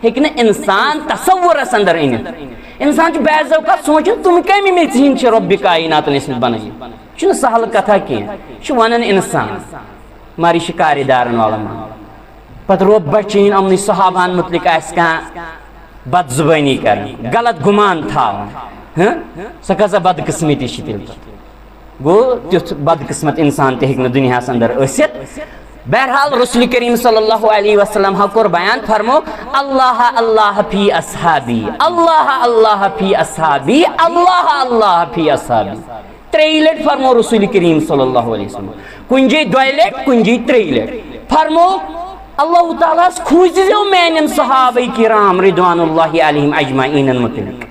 ہیٚکہِ نہٕ انسان تصورس اندر أنِتھ۔ انسان چھُ بعض اوقات سونٛچان، تِم کمہِ میٚژِ ہٕنٛدۍ چھِ رۄبِ کائناتن ٲسمٕتۍ بنٲوِتھ؟ یہِ چھُنہٕ سہل کتھا کینٛہہ، یہِ چھُ ونان انسان۔ مگر یہِ چھُ کارِ دارن والا مان۔ پتہٕ رۄب بچٲیِن یِمنٕے صحابہن متعلق آسہِ کانٛہہ بد زبٲنی کران، غلط گُمان تھاوان، ہہ؟ سۄ کۭژاہ بدقسمتی چھِ تیٚلہِ پتہٕ۔ گوٚو، تیُتھ بدقسمت انسان تہِ ہیٚکہِ نہٕ دُنیاہس اندر ٲسِتھ۔ بہرحال، رسول کریم صلی اللہ علیہ وسلم ہا کوٚر بیان، فرمو، اللہ اللہ فی اصحابی، اللہ اللہ فی اصحابی، اللہ اللہ فی اصحابی۔ ترٛیٚیہِ لٹہِ فرمو رسول کریم صلی اللہ علیہ وسلم، کُنہِ جایہِ دۄیہِ لٹہِ، کُنہِ جایہِ ترٛیٚیہِ لٹہِ۔ فرمو، اللہ تعالیٰ ہس کھوٗژزیو میانٮ۪ن صحابہ کرام رضوان اللہ علیہم اجمعینن متعلق۔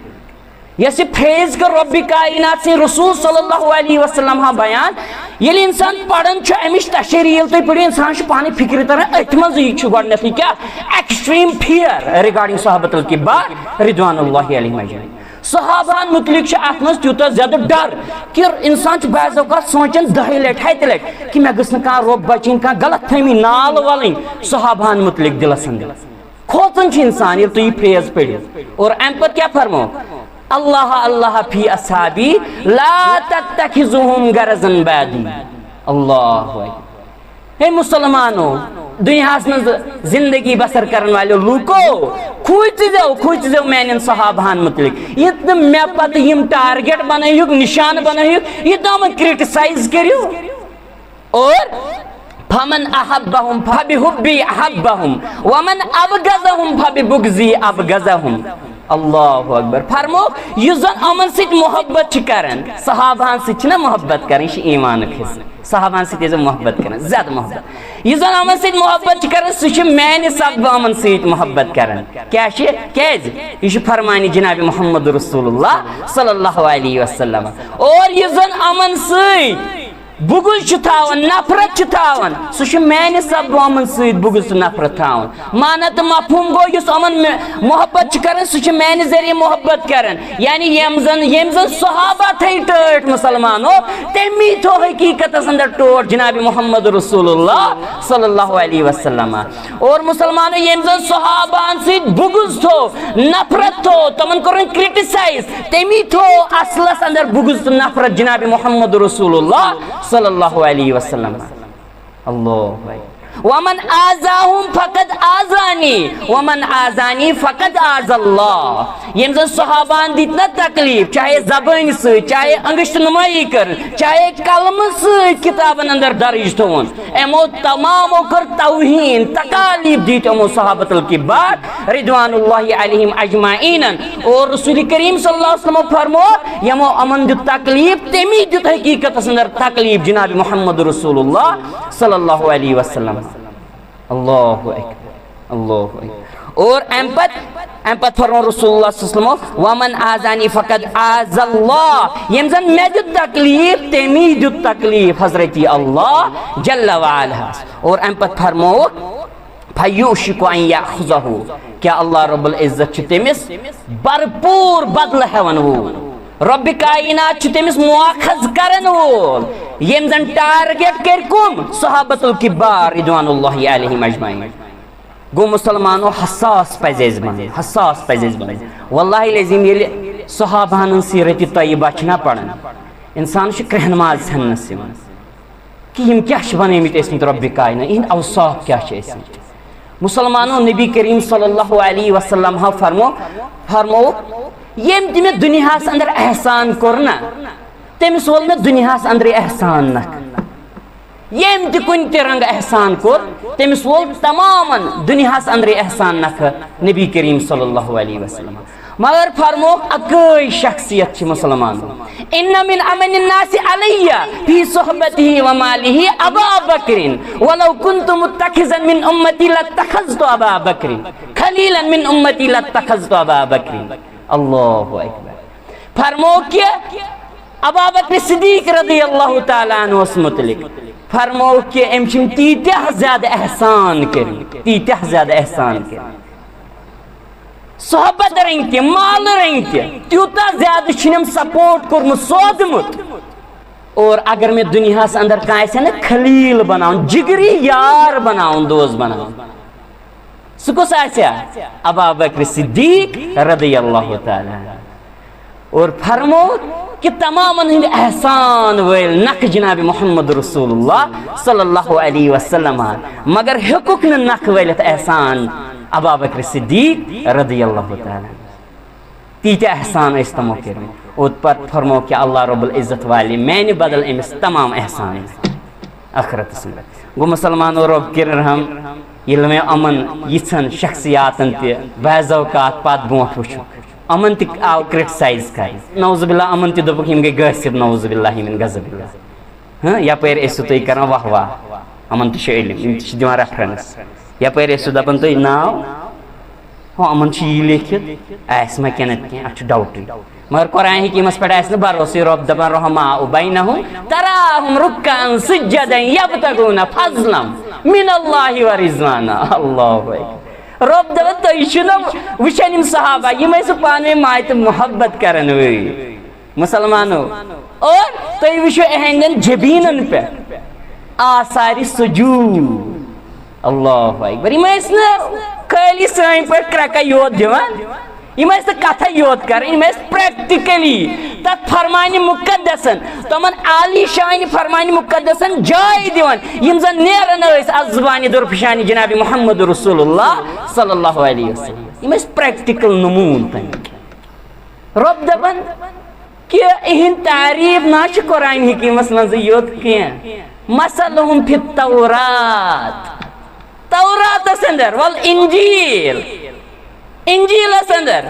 یۄس یہِ phrase کٔر رۄبِ کائنات سٕنٛدۍ رسول صلی اللہ علیہ وسلم ہا بیان، ییٚلہِ انسان پران چھُ امِچ تشریح، ییٚلہِ تُہۍ پٔرِو، انسان چھُ پانہٕ فکرِ تران، أتھۍ منٛز یہِ چھُ گۄڈٕنیتھٕے کیٛاہ؟ Extreme fear regarding صحابۃ الکبار رضوان اللہ علیہم اجمعین۔ صحابہن متعلق چھُ اتھ منٛز تیوٗتاہ زیادٕ ڈر کہِ انسان چھُ بعض اوقات سونٛچان دَہہِ لٹہِ، ہتہِ لٹہِ کہِ مےٚ گٔژھ نہٕ کانٛہہ رۄب بچِنۍ، کانٛہہ غلط فہمی نال ولٕنۍ صحابہن متعلق دِلس اندر۔ کھوژان چھُ انسان ییٚلہِ تُہۍ یہِ phrase پٔرِو۔ اور امہِ پتہٕ کیٛاہ فرمو؟ اللہ اللہ فی اصحابی، لا تتخذوہم غرضا بعدی۔ اللہ اکبر۔ ہے مسلمانو، دنیاہس منٛز زندگی بسر کرن والٮ۪و لوٗکو، کھوٗژزیو، کھوٗژزیو میانٮ۪ن صحابہن متعلق۔ یہِ نہٕ مےٚ پتہٕ یِم target بنٲیِکھ، نشان بنٲیِکھ، یہِ تِمن criticize کٔرِو۔ اور فمن احبہم فبحبی احبہم ومن ابغضہم فببغضی ابغضہم۔ اللہ اکبر۔ فرمو، یُس زن یِمن سۭتۍ محبت چھُ کران، صحابہن سۭتۍ چھِنہ محبت کران، یہِ چھُ ایمانُک حصہٕ۔ صحابہن سۭتۍ ٲسۍ زن محبت کران، زیادٕ محبت۔ یُس زن یِمن سۭتۍ محبت چھُ کران، سُہ چھُ میانہِ سببہٕ یِمن سۭتۍ محبت کران۔ کیٛاہ چھُ؟ کیٛازِ؟ یہِ چھُ فرمانہِ جناب محمد رسول اللہ صلی اللہ علیہ وسلم۔ اور یُس زن یِمن سۭتۍ بغض چھُ تھاوان، نفرت چھُ تھاوان، سُہ چھُ میانہِ سببہٕ یِمن سۭتۍ بغض تہٕ نفرت تھاوان۔ معنی تہٕ مفہوم گوٚو، یُس یِمن مےٚ محبت چھُ کران، سُہ چھُ میانہِ ذٔریعہٕ محبت کران۔ یعنی یِم زن، یِم زن صحابہ تھٲے ٹٲٹھۍ مسلمانو، تٔمی تھوٚو حقیٖقتس اندر ٹوٹھ جناب محمد رسول اللہ صلی اللہ علیہ وسلم۔ اور مسلمانو، ییٚمۍ زن صحابہن سۭتۍ بغض تھوٚو، نفرت تھوٚو، تِمن کوٚرُن criticize، تٔمی تھوٚو اصلس اندر بغض تہٕ نفرت جناب محمد رسول اللہ صلی اللہ علیہ وسلم۔ اللہ اکبر۔ ومن آذاہم فقد آذانی، ومن آذانی فقد آذ اللہ۔ ییٚمۍ زن صحابہن دِتۍ نہ تکلیف، چاہے زبٲنۍ سۭتۍ، چاہے انگشت نمٲیی کٔر، چاہے قلمہٕ سۭتۍ کتابن اندر درج تھوٚوُن، یِمو تمامو کٔر توہین، تکالیف دِتۍ یِمو صحابۃ الکبار رضوان اللہ علیہم اجمعینن۔ اور رسول کریم صلی اللہ علیہ وسلم فرمو، یِمو یِمن دیُت تکلیف، تٔمی دیُت حقیقتس اندر تکلیف جناب محمد رسول اللہ صلی اللہ علیہ وسلم۔ اللہ اکبر، اللہ اکبر۔ اور امہِ پتہٕ، امہِ پتہٕ فرمو رسول اللہ صلی اللہ علیہ وسلم، ومن آذانی فقد آذ اللہ۔ ییٚمۍ زن مےٚ دیُت تکلیف، تٔمی دیُت تکلیف حضرت اللہ جل وعلا۔ اور امہِ پتہٕ فرمووُکھ، فیوشک ان یاخذہ، کیا اللہ رب العزت چھُ تٔمِس بھرپوٗر بدلہٕ ہٮ۪وَن وول؟ رب کائنات چھُ تٔمِس مواخذ کرن وول، ییٚمۍ زن target کٔرۍ کم؟ صحابۃ الکبار رضوان اللہ علیہم اجمعین۔ گوٚو مسلمانو، حساس پزِ اَسہِ بنُن، حساس پزِ اَسہِ بنُن۔ واللہ العظیم، ییٚلہِ صحابہن ہٕنٛز سیرت طیبہ چھِنہ پران، انسانس چھُ کرٛہنہٕ ماز ژھٮ۪ننس یِوان کہِ یِم کیٛاہ چھِ بنٲومٕتۍ ٲسمٕتۍ رۄبِ کائنات، یِہنٛدۍ اوصاف کیٛاہ چھِ ٲسمٕتۍ۔ مسلمانو، نبی کریم صلی اللہ علیہ وسلم ہا فرمو، فرمو، ییٚمۍ تہِ مےٚ دُنیاہس اندر احسان کوٚر نہ، تٔمِس وول مےٚ دُنیاہس اندرٕے احسان نکھٕ۔ ییٚمۍ تہِ کُنہِ تہِ رنگہٕ احسان کوٚر، تٔمِس وول تمامن دُنیاہس اندرٕے احسان نکھٕ نبی کریم صلی اللہ علیہ وسلم۔ مگر فرمووُکھ، اکٲے شخصیت چھِ مسلمان۔ ان من امن الناس علی فی صحبتہ و مالہ ابا بکر، ولو کنت متخذا من امتی لاتخذت ابا بکر خلیلا من امتی لاتخذت ابا بکر۔ اللہ اکبر۔ فرمووُکھ کہ ابا بکر صدیق رضی اللہ تعالیٰ عنہ متعلق فرمووُکھ کہ أمۍ چھِم تیٖتیٛاہ زیادٕ احسان کٔرمٕتۍ، تیٖتیٛاہ زیادٕ احسان کٔرمٕتۍ۔ صحبت رٔنگۍ تہِ، مال رٔنگۍ تہِ، تیوٗتاہ زیادٕ چھُنم support کوٚرمُت، سوٗزمُت۔ اور اگر مےٚ دُنیاہس اندر کانٛہہ آسہِ ہا نہ خلیل بناوُن، جگری یار بناوُن، دوست بناوُن، سُہ کُس آسہِ ہا؟ ابا بکر صدیق رضی اللہ تعالیٰ عنہ۔ اور فرموو کہ تمامن ہٕنٛدۍ احسان وٲلۍ نکھٕ جناب محمد رسول اللہ صلی اللہ علیہ وسلم، مگر ہیوٚکُکھ نہٕ نکھٕ وٲلِتھ احسان ابا بکر صدیق رضی اللہ تعالیٰ عنہ۔ تیٖتیٛاہ احسان ٲسۍ تِمو کٔرمٕتۍ۔ اور پتہٕ فرموو کہ اللہ رب العزت والہِ میانہِ بدل أمِس تمام احسان۔ آخرتس منٛز۔ گوٚو مسلمانو، رۄب کٔرِن رحم، ییٚلہِ وۄنۍ یِمن یِژھن شخصیاتن تہِ بعض اوقات پتھ برونٛٹھ وٕچھُکھ، یِمن تہِ آو کرٹسائز کرنہٕ۔ نعوذ باللہ، یِمن تہِ دوٚپُکھ، یِم گٔے غٲصب، نعوذ باللہ من غضب اللہ۔ ہاں، یپٲرۍ ٲسِو تُہۍ کران واہ واہ، یِمن تہِ چھُ علم، یِم تہِ چھِ دِوان ریفرنس۔ یپٲرۍ ٲسِو دپان تُہۍ ناو، ہُہ، یِمن چھُ یی لیکھِتھ، آسہِ ما کینٛہہ نتہٕ کینٛہہ، اتھ چھُ ڈاوٹٕے۔ مگر قرآن حکیمس پٮ۪ٹھ آسہِ نہٕ بھروسٕے۔ رۄب دپان، رحماء بینہم تراہم رکعا سجدا یبتغون فضلا من اللہ و رضوانا۔ اللہ اکبر۔ رۄب دپان، تُہۍ چھِو نہ وٕچھان یِم صحابہ، یِم ٲسۍ پانہٕ ؤنۍ ماے تہٕ محبت کرن وٲلۍ مسلمانو، اور تُہۍ وٕچھِو اِہنٛدٮ۪ن جبیٖنن پٮ۪ٹھ آثارِ سجود۔ اللہ اکبر۔ یِم ٲسۍ نہٕ خٲلی سٲنۍ پٲٹھۍ کرٛٮ۪کھٕ یوت دِوان، یِم ٲسۍ نہٕ کتھے یوت کران، یِم ٲسۍ پریکٹیکلی تتھ فرمانِ مقدسن، تِمن عالی شانہِ فرمانِ مقدسن جاے دِوان، یِم زن نیران ٲسۍ از زبانہِ درفشانِ جناب محمد رسول اللہ صلی اللہ علیہ وسلم۔ یِم ٲسۍ پریکٹیکل نموٗن تَمِکۍ۔ رۄب دپان کہِ اِہِنٛد تعریٖف نہ چھِ قرآن حکیمس منٛزٕے یوت کینٛہہ۔ مثلہم فی التورات، توراتس اندر، والانجیل، انجیلس اندر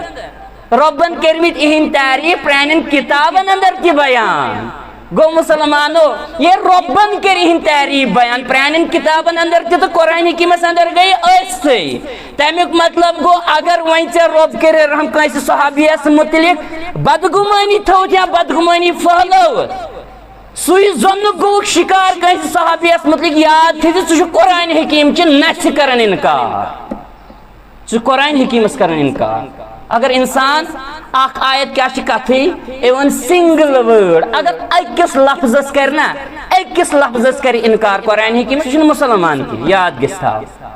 رۄبن کٔرمٕتۍ اِہِنٛدۍ تعریٖف پرٛانٮ۪ن کِتابن اندر تہِ بیان۔ گوٚو مسلمانو، ییٚلہِ رۄبن کٔرۍ اِہِنٛدۍ تعریٖف بیان پرٛانٮ۪ن کِتابن اندر تہِ تہٕ قرآن حکیمس اندر گٔے أسۍ سٕے۔ تمیُک مطلب گوٚو، اگر وۄنۍ ژےٚ رۄب کٔرِتھ رحم کٲنٛسہِ صحابیَس مُتعلِق بدگُمٲنی تھٲوٕتھ یا بدگُمٲنی پھٔہلٲوٕتھ، سُے ظۄنُک گوٚوُکھ شِکار کٲنٛسہِ صحابیَس مُتعلِق، یاد تھٲیزِ، ژٕ چھُکھ قرآن حکیٖم چہِ نَسہِ کران اِنکار۔ ژٕ چھُکھ قرآن حکیٖمَس کران اِنکار۔ اگر اِنسان اکھ آیت کیٛاہ چھِ کَتھٕے، even single word، اگر أکِس لفظس کرِ نہ، أکِس لفظس کرِ اِنکار قرآن حکیٖمَس، سُہ چھُنہٕ مُسلمان کینٛہہ، یاد گژھِ تھاوُن۔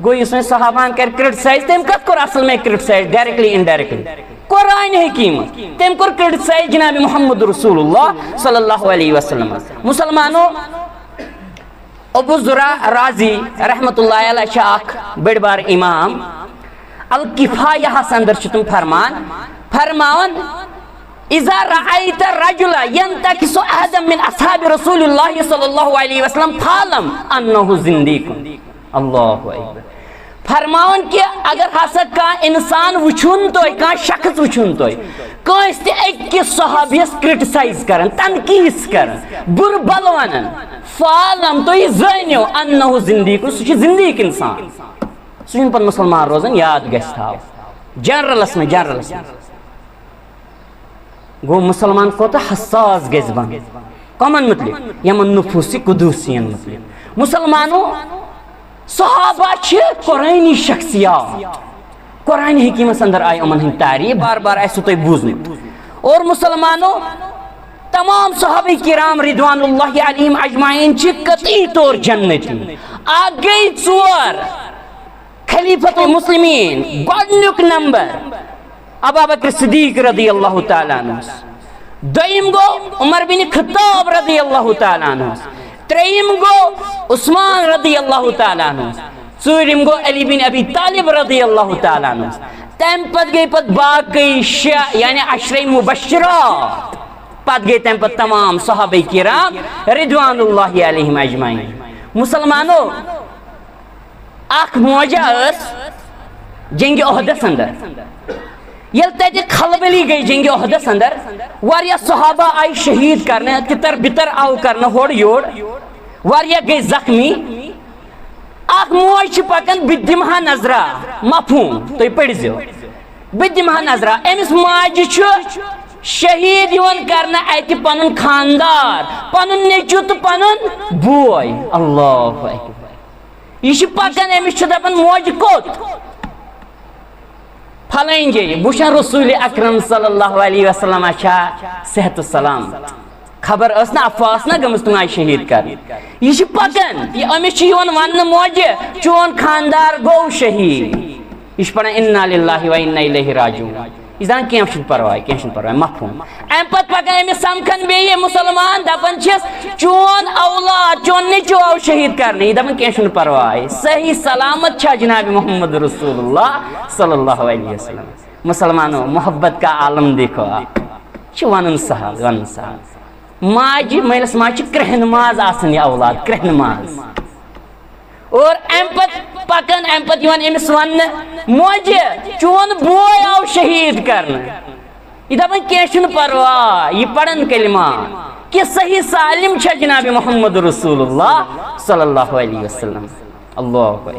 گوٚو، یُس وۄنۍ صحابہن کرِ کرٹسائز، تٔمۍ کتھ کوٚر اصل میں کرٹسائز؟ ڈائریکٹلی انڈائریکٹلی قرآن حکیمس۔ تٔمۍ کوٚر کرٹسائز جناب محمد رسول اللہ صلی اللہ علیہ وسلم۔ مسلمانو، ابو زرع رازی رحمت اللہ علیہ چھِ اکھ بٔڑۍ بار امام۔ الکفایہس اندر چھِ تِم فرمان، فرماوان، اذا رأیت الرجل ینتقص احدا من اصحاب رسول اللہ صلی اللہ علیہ وسلم فاعلم انہ زندیق۔ اللہ اکبر۔ فرماوان کہِ اگر ہسا کانٛہہ انسان وٕچھُن تۄہہِ، کانٛہہ شخص وٕچھُن تۄہہِ، کٲنٛسہِ تہِ أکِس صحابیس کرٹسائز کران، تنقیٖص کران، بُرٕ بلہٕ ونان، فاعلم، تُہۍ زٲنِو، انہ زندیق، سُہ چھُ زندیق انسان، سُہ چھُنہٕ پتہٕ مسلمان روزان، یاد گژھِ تھاوُن۔ جنرلس منٛز، جنرلس منٛز۔ گوٚو، مسلمان کوتاہ حساس گژھِ بنُن۔ کمن متعلق؟ یمن نفوس قدوسین متعلق۔ مسلمانو، صحابہ چھِ قرآنی شخصیات۔ قرآن حکیمس اندر آیہِ یِمن ہٕنٛدۍ تعریف، بار بار آسِوٕ تۄہہِ بوٗزمُت۔ اور مسلمانو، تمام صحابہ کرام رضوان اللہ علیہم اجمعین چھِ قطعی طور جنتی۔ اکھ گٔے ژور، خلیفۃ المسلمین، گۄڈنیُک نمبر ابابکر صدیق رضی اللہ تعالیٰ عنہ۔ دوٚیِم گوٚو عمر بن خطاب رضی اللہ تعالیٰ عنہ۔ ترٛیٚیِم گوٚو عثمان رضی اللہ تعالیٰ عنہ۔ ژوٗرِم گوٚو علی بن ابی طالب رضی اللہ تعالیٰ عنہ۔ تَمہِ پتہٕ گٔے پتہٕ باقٕے شےٚ، یعنی عشرے مبشرہ۔ پتہٕ گٔے تَمہِ پتہٕ تمام صحابہ کرام رضوان اللہ علیہم اجمعین۔ مسلمانو، اکھ موجہ ٲس جنگِ احدس اندر۔ ییٚلہِ تتہِ کھلبلی گٔے جنگِ احدس اندر، واریاہ صحابہ آیہِ شہید کرنہٕ، تِتر بِتر آو کرنہٕ ہورٕ یورٕ، واریاہ گٔے زخمی۔ اکھ موج چھِ پکان، بہٕ تہِ دِمہٕ ہا نظرا، مفہوم تُہۍ پٔرۍزیو، بہٕ تہِ دِمہٕ ہا نظرا۔ أمِس ماجہِ چھُ شہید یِوان کرنہٕ اتہِ پنُن خاندار، پنُن نیٚچو تہٕ پنُن بوے۔ اللہ اکبر۔ یہِ چھِ پکان، أمِس چھِ دپان، موج، کوٚت؟ فلٲنۍ جایہِ۔ بہٕ وٕچھان رسول اکرم صلی اللہ علیہ وسلم چھا صحت و سلامت۔ خبر ٲس نہ افواہ ٲس نہ گٔمٕژ، تِم آیہِ شہید کرنہٕ۔ یہِ چھِ پکان، یہِ، أمِس چھِ یِوان وننہٕ، موجہِ، چون خاندار گوٚو شہید۔ یہِ چھِ پران، انا للہ و انا الیہ راجعون۔ یہِ چھِ دپان، کینٛہہ چھُنہٕ پرواے، کینٛہہ چھُنہٕ پرواے، مفہوم۔ امہِ پتہٕ پکان أمِس سمکھان بیٚیہِ مسلمان، دپان چھِس، چون اولاد، چون نیٚچو آو شہید کرنہٕ۔ یہِ دپان، کینٛہہ چھُنہٕ پرواے، صحیح سلامت چھا جناب محمد رسول اللہ صلی اللہ علیہ وسلم۔ مسلمانوں، محبت کا عالم دیکھو آپ۔ چھُ ونُن سہل، ونُن سہل۔ ماجہِ، مٲلِس ماجہِ چھِ کرٛہن ماز آسان یہِ اولاد، کرٛہن ماز۔ اور اَمہِ پتہٕ پکان، اَمہِ پتہٕ یِوان أمِس وننہٕ، "موجہِ، چون بوے آو شہیٖد کرنہٕ۔" یہِ دپان، "کینٛہہ چھُنہٕ پرواے، یہِ پرن کلمہ، کہِ صحیح سالم چھا جناب محمد رسول اللہ صلی اللہ علیہ وسلم۔" اللہ اکبر۔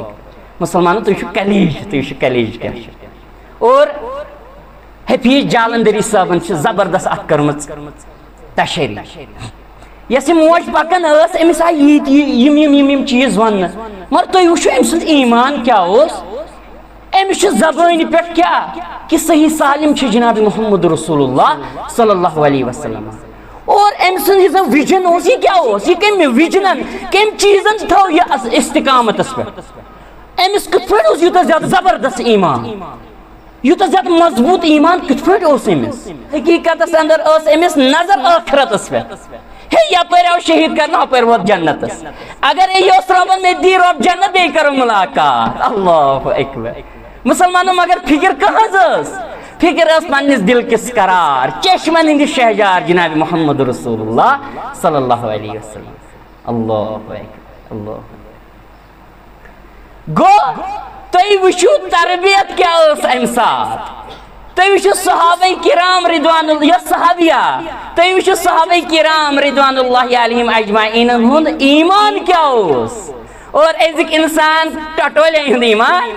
مسلمانو، تُہۍ چھِو کلیج، تُہۍ چھِو کلیج کیٛاہ چھُ۔ اور حفیظ جالندری صٲبن چھِ زبردست اتھ کٔرمٕژ تشریح۔ یۄس یہِ موج پکان ٲس، أمِس آیہِ ییٖتۍ یہِ-، یِم، یِم، یِم، یِم چیٖز وننہٕ۔ مگر تُہۍ وٕچھِو أمۍ سُنٛد ایٖمان کیٛاہ اوس۔ أمِس چھُ زبٲنہِ پٮ۪ٹھ کیٛاہ؟ کہِ صحیح سالم چھِ جناب محمد رسول اللہ صلی اللہ علیہ وسلم۔ اور أمۍ سُنٛد یُس زن وِجن اوس، یہِ کیٛاہ اوس؟ یہِ کَمہِ وِجنن، کَمہِ چیٖزن تھٲو یہِ اس-، استقامتس پٮ۪ٹھ؟ أمِس کِتھ پٲٹھۍ اوس یوٗتاہ زیادٕ زبردست ایٖمان؟ یوٗتاہ زیادٕ مضبوٗط ایٖمان کِتھ پٲٹھۍ اوس أمِس؟ حقیٖقتس اندر ٲس أمِس نظر ٲخرتس پٮ۪ٹھ۔ ہے، یپٲرۍ آو شہیٖد کرنہٕ، اپٲرۍ ووت جنتس۔ اگر یہِ اوس رۄبن مےٚ دی رۄب جنت، بیٚیہِ کرو مُلاقات۔ اللہ اکبر۔ مسلمانو، مگر فکر کٕہٕنٛز ٲس؟ فکر ٲس پننِس دل کِس قرار، چشمن ہٕنٛدِ شہجار جناب محمد رسول اللہ صلی اللہ علیہ وسلم۔ اللہ اکبر، اللہ اکبر۔ گوٚو، تُہۍ وٕچھِو تربیت کیٛاہ ٲس اَمہِ ساتہٕ۔ تُہۍ وٕچھِو صحابہ کرام رضوان اللہ، یۄس صحابیہ، تُہۍ وٕچھِو صحابہ کرام رضوان اللہ علیہم اجمعینن ہُنٛد ایٖمان کیٛاہ اوس۔ اور أزیُک انسان ٹٹولے ہُنٛد ایٖمان،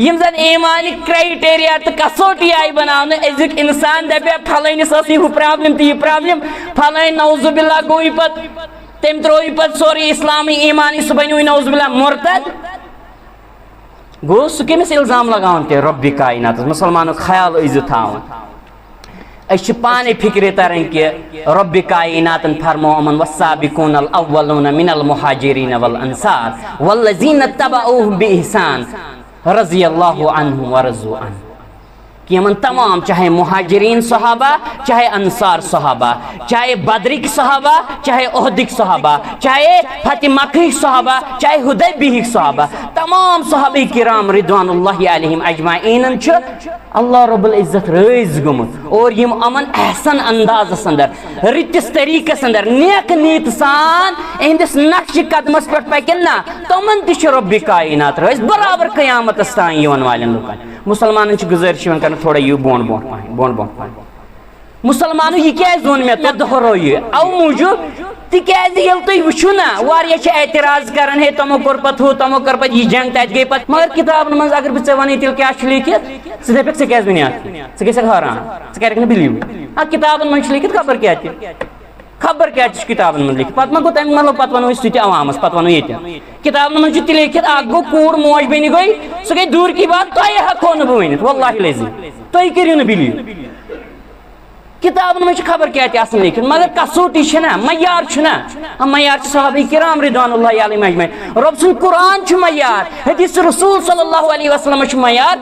یِم زن ایٖمانٕکۍ کرائٹیریا تہٕ کسوٹی آیہِ بناونہٕ، أزیُک انسان دپہِ، "پھلٲنِس ٲس یہِ ہُہ پرابلم تہٕ یہِ پرابلم، پھلٲنۍ نعوذ باللہ گوٚو یہِ پتہٕ، تٔمۍ ترٛوو یہِ پتہٕ سورُے اسلامٕے ایٖمانٕے، سُہ بنیوو نعوذ باللہ مرتد۔" گوٚو سُہ کٔمِس الزام لگاوان تیٚلہِ؟ رۄبِ کائناتس۔ مسلمانُک خیال ٲسۍزِ تھاوان۔ أسۍ چھِ پانے فکرِ تران کہِ رۄبِ کائناتن فرموو یِمن، "والسابقون الاولون من المہاجرین والانصار والذین اتبعوہم باحسان رضی اللہ عنہم ورضوا عنہ۔" کہ یِمن تمام، چاہے مہاجرین صحابہ، چاہے انصار صحابہ، چاہے بدرٕکۍ صحابہ، چاہے احدٕکۍ صحابہ، چاہے فتح مکہٕکۍ صحابہ، چاہے حدیبیہٕکۍ صحابہ، تمام صحابہ کرام رضوان اللہ علیہم اجمعینن چھُ اللہ رب العزت رٲضۍ گوٚمُت۔ اور یِم یِمن احسن اندازس اندر، رٕتِس طریقس اندر، نیک نیت سان اِہنٛدِس نقشِ قدمس پٮ۪ٹھ پکن نا، تِمن تہِ چھُ رۄبِ کائنات رٲضۍ، برابر قیامتس تام یِوان والٮ۪ن لُکن۔ مسلمانن چھِ گُزٲرِش یِوان کرنہٕ، تھوڑا یِیِو بۄن بۄن پہن، بۄن بۄن پہن۔ مسلمانو، یہِ کیازِ ووٚن مےٚ تۄہہِ دۄہرٲیِو؟ اَوٕ موٗجوٗب، تِکیازِ ییٚلہِ تُہۍ وٕچھِو نا، واریاہ چھِ اعتراض کران، "ہے، تِمو کوٚر پتہٕ ہُہ، تِمو کٔر پتہٕ یہِ جنگ، تَتہِ گٔے پتہٕ۔" مگر کِتابن منٛز اگر بہٕ ژےٚ وَنَے، تیٚلہِ کیٛاہ چھُ لیکھِتھ، ژٕ دَپَکھ، "ژٕ کیازِ وَنیٛاکھ؟ ژٕ گژھکھ حٲران، ژٕ کَرَکھ نہٕ بِلیٖو۔" آ، کِتابن منٛز چھُ لیکھِتھ خبر کیٛاہ تہِ، خبر کیٛاہ تہِ چھُ کِتابن منٛز لیکھِتھ۔ پتہٕ ما گوٚو تَمہِ مطلب، پتہٕ وَنو أسۍ سُہ تہِ عوامس، پتہٕ وَنو ییٚتہِ۔ کِتابن منٛز چھُ تہِ لیکھِتھ، اکھ گوٚو کوٗر موج بیٚنہِ گٔے، سُہ گٔے دوٗر کی بات، تۄہہِ ہٮ۪کو نہٕ بہٕ ؤنِتھ، واللہ العظیم، تُہۍ کٔرِو نہٕ بِلیٖو۔ کِتابن منٛز چھِ خبر کیٛاہ تہِ آسان لیکھِتھ، مگر کسوٹی چھِ نا، معیار چھُ نا۔ ہم معیار چھِ صحابہ کرام رضوان اللہ علیہم اجمعین۔ رۄب سُنٛد قرآن چھُ معیار، حدیث رسول صلی اللہ علیہ وسلم چھُ معیار۔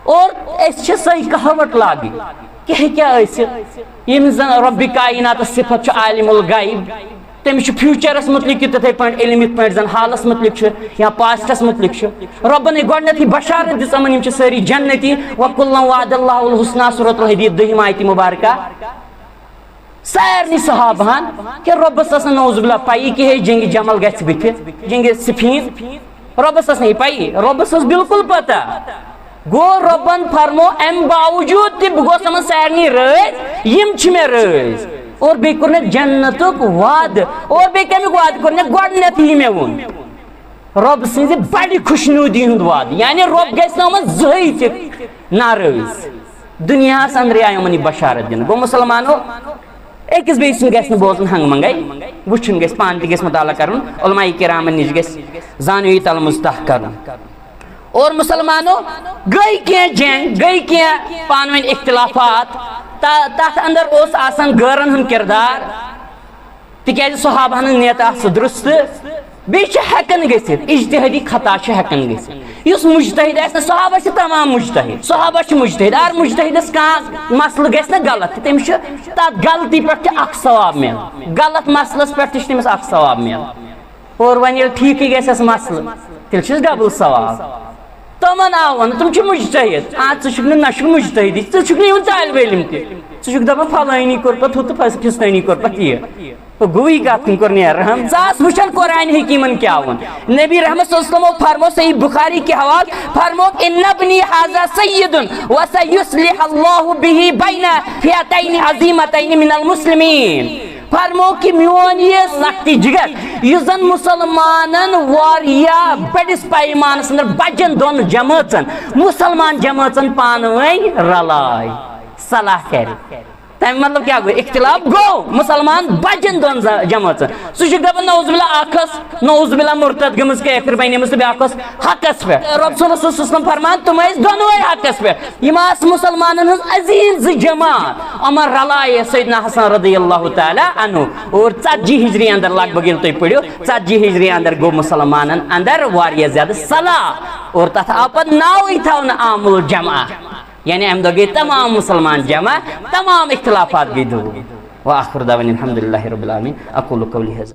اور أسۍ چھِ سۄے کہاوت لاگٕنۍ، کیٛاہ ہیٚکیٛاہ ٲسِتھ؟ ییٚمِس زن رۄبِ کائناتس صفت چھُ عالم الغیب، تٔمِس چھُ فیوچرس متعلق تہِ تِتھے پٲٹھۍ علم، یِتھ پٲٹھۍ زن حالس متعلق چھُ یا پاسٹس متعلق چھُ۔ رۄبن ہے گۄڈٕنیتھٕے بشارت دِژ یِمن، یِم چھِ سٲری جنتی۔ وکلا وعد اللہ الحسنی، سورۃ الحدید، دٔہِم آیتِ مبارکہ۔ سارنٕے صحابہن کہِ رۄبس ٲس نہٕ نعوذ باللہ پَیی کہِ ہے جنگِ جمل گژھِ بٕتھِ، جنگِ صفین۔ رۄبس ٲس نہٕ یہِ پَیی، رۄبس ٲس بالکل پتہ۔ گوٚو رۄبن فرمو، امہِ باوجود تہِ بہٕ گوس یِمن سارنٕے رٲضۍ، یِم چھِ مےٚ رٲضۍ۔ اور بیٚیہِ کوٚر مےٚ جنتُک وعدٕ۔ اور بیٚیہِ کمیُک وعدٕ کوٚر مےٚ؟ گۄڈٕنیتھٕے یہِ مےٚ ووٚن، رۄب سٕنٛزِ بڑِ خۄشنودی ہُنٛد وعدٕ، یعنی رۄب گژھِ نہٕ یِمن زٕہٕے تہِ ناراض۔ دُنیاہس اندرے آیہِ یِمن یہِ بشارت دِنہٕ۔ گوٚو مسلمانو، أکِس بیٚیہِ سُنٛد گژھِ نہٕ بوزُن ہنٛگہٕ منٛگے، وٕچھُن گژھِ، پانہٕ تہِ گژھِ مطالعہ کرُن، علماء کرامن نِش گژھِ زانوی تلمُز تحقیق کرُن۔ اور مسلمانو، گٔے کینٛہہ جنگ، گٔے کینٛہہ پانہٕ ؤنۍ اختلافات، تا-، تتھ اندر اوس آسان غٲرن ہُنٛد کردار، تِکیازِ صحابہن ہٕنٛز نیت آسہٕ درست۔ بیٚیہِ چھِ ہٮ۪کان گٔژھِتھ، اجتہادی خطا چھِ ہٮ۪کان گٔژھِتھ۔ یُس مجتہد آسہِ نہ، صحابہ چھِ تمام مجتہد، صحابہ چھِ مجتہد۔ اگر مجتہدس کانٛہہ مسلہٕ گژھِ نہ غلط، تہٕ تٔمِس چھُ تتھ غلطی پٮ۪ٹھ تہِ اکھ ثواب مِلان، غلط مسلس پٮ۪ٹھ تہِ چھُ تٔمِس اکھ ثواب مِلان۔ اور وۄنۍ ییٚلہِ ٹھیٖکٕے گژھٮ۪س مسلہٕ، تیٚلہِ چھُس ڈبل ثواب۔ تِمن آو ونہٕ، تِم چھِ مجتہد۔ آ، ژٕ چھُکھ نہٕ، نہ چھُکھ مجتہدی، ژٕ چھُکھ نہٕ یِہُنٛد طالب علم تہِ۔ ژٕ چھُکھ دَپان فلٲنی کوٚر پَتہٕ ہُہ تہٕ فس-، فِستٲنی کوٚر پَتہٕ یہِ۔ گوٚوٕے کَتھ کُن کوٚر نیران۔ ژٕ آس وٕچھان قرآنہِ حکیٖمَن کیٛاہ ووٚن۔ نبی رحمت صلی اللہ علیہ وسلم فرمو صحیح بخاری کہِ حوالہٕ، فرمو، "ان ابنی ھذا سید و سیصلح اللہ بہ بین فئتین عظیمتین من المسلمین۔" فرمو کہِ میون یہِ سختی جگر، یُس زن مُسلمانن واریاہ بٔڑِس پیمانس اندر بجن دۄن جمٲژن، مُسلمان جمٲژن پانہٕ ؤنۍ رلایہِ، صلاح کرِ۔ تَمیُک مطلب کیٛاہ گوٚو؟ اختلاف گوٚو، مُسلمان بجن دۄن ز-، جمٲژن۔ سُہ چھُ دَپان، نعوذ باللہ، اکھ ٲس، نعوذ باللہ، مرتد گٔمٕژ، کافر بنیمٕژ، تہٕ بیٛاکھ ٲس حقس پٮ۪ٹھ۔ رسول صلی اللہ علیہ وسلم فرمان، تِم ٲسۍ دۄنوَے حقس پٮ۪ٹھ۔ یِم آسہٕ مُسلمانن ہٕنٛز عظیٖم زٕ جماعت۔ یِمن رلایے سیدنا حسن رضی اللہ تعالیٰ عنہ۔ اور ژتجی ہجری اندر لگ بگ ییٚلہِ تُہۍ پٔرِو، ژتجی ہجری اندر گوٚو مُسلمانن اندر واریاہ زیادٕ صلاح۔ اور تتھ آو پتہٕ ناوٕے تھاونہٕ عام الجماعہ۔ یعنی امہِ دۄہ گٔے تمام مُسلمان جمع، تمام اختلافات گٔے دوٗر۔ وآخر دعوانا الحمد للہ رب العالمین۔ اقول قولی ھذا۔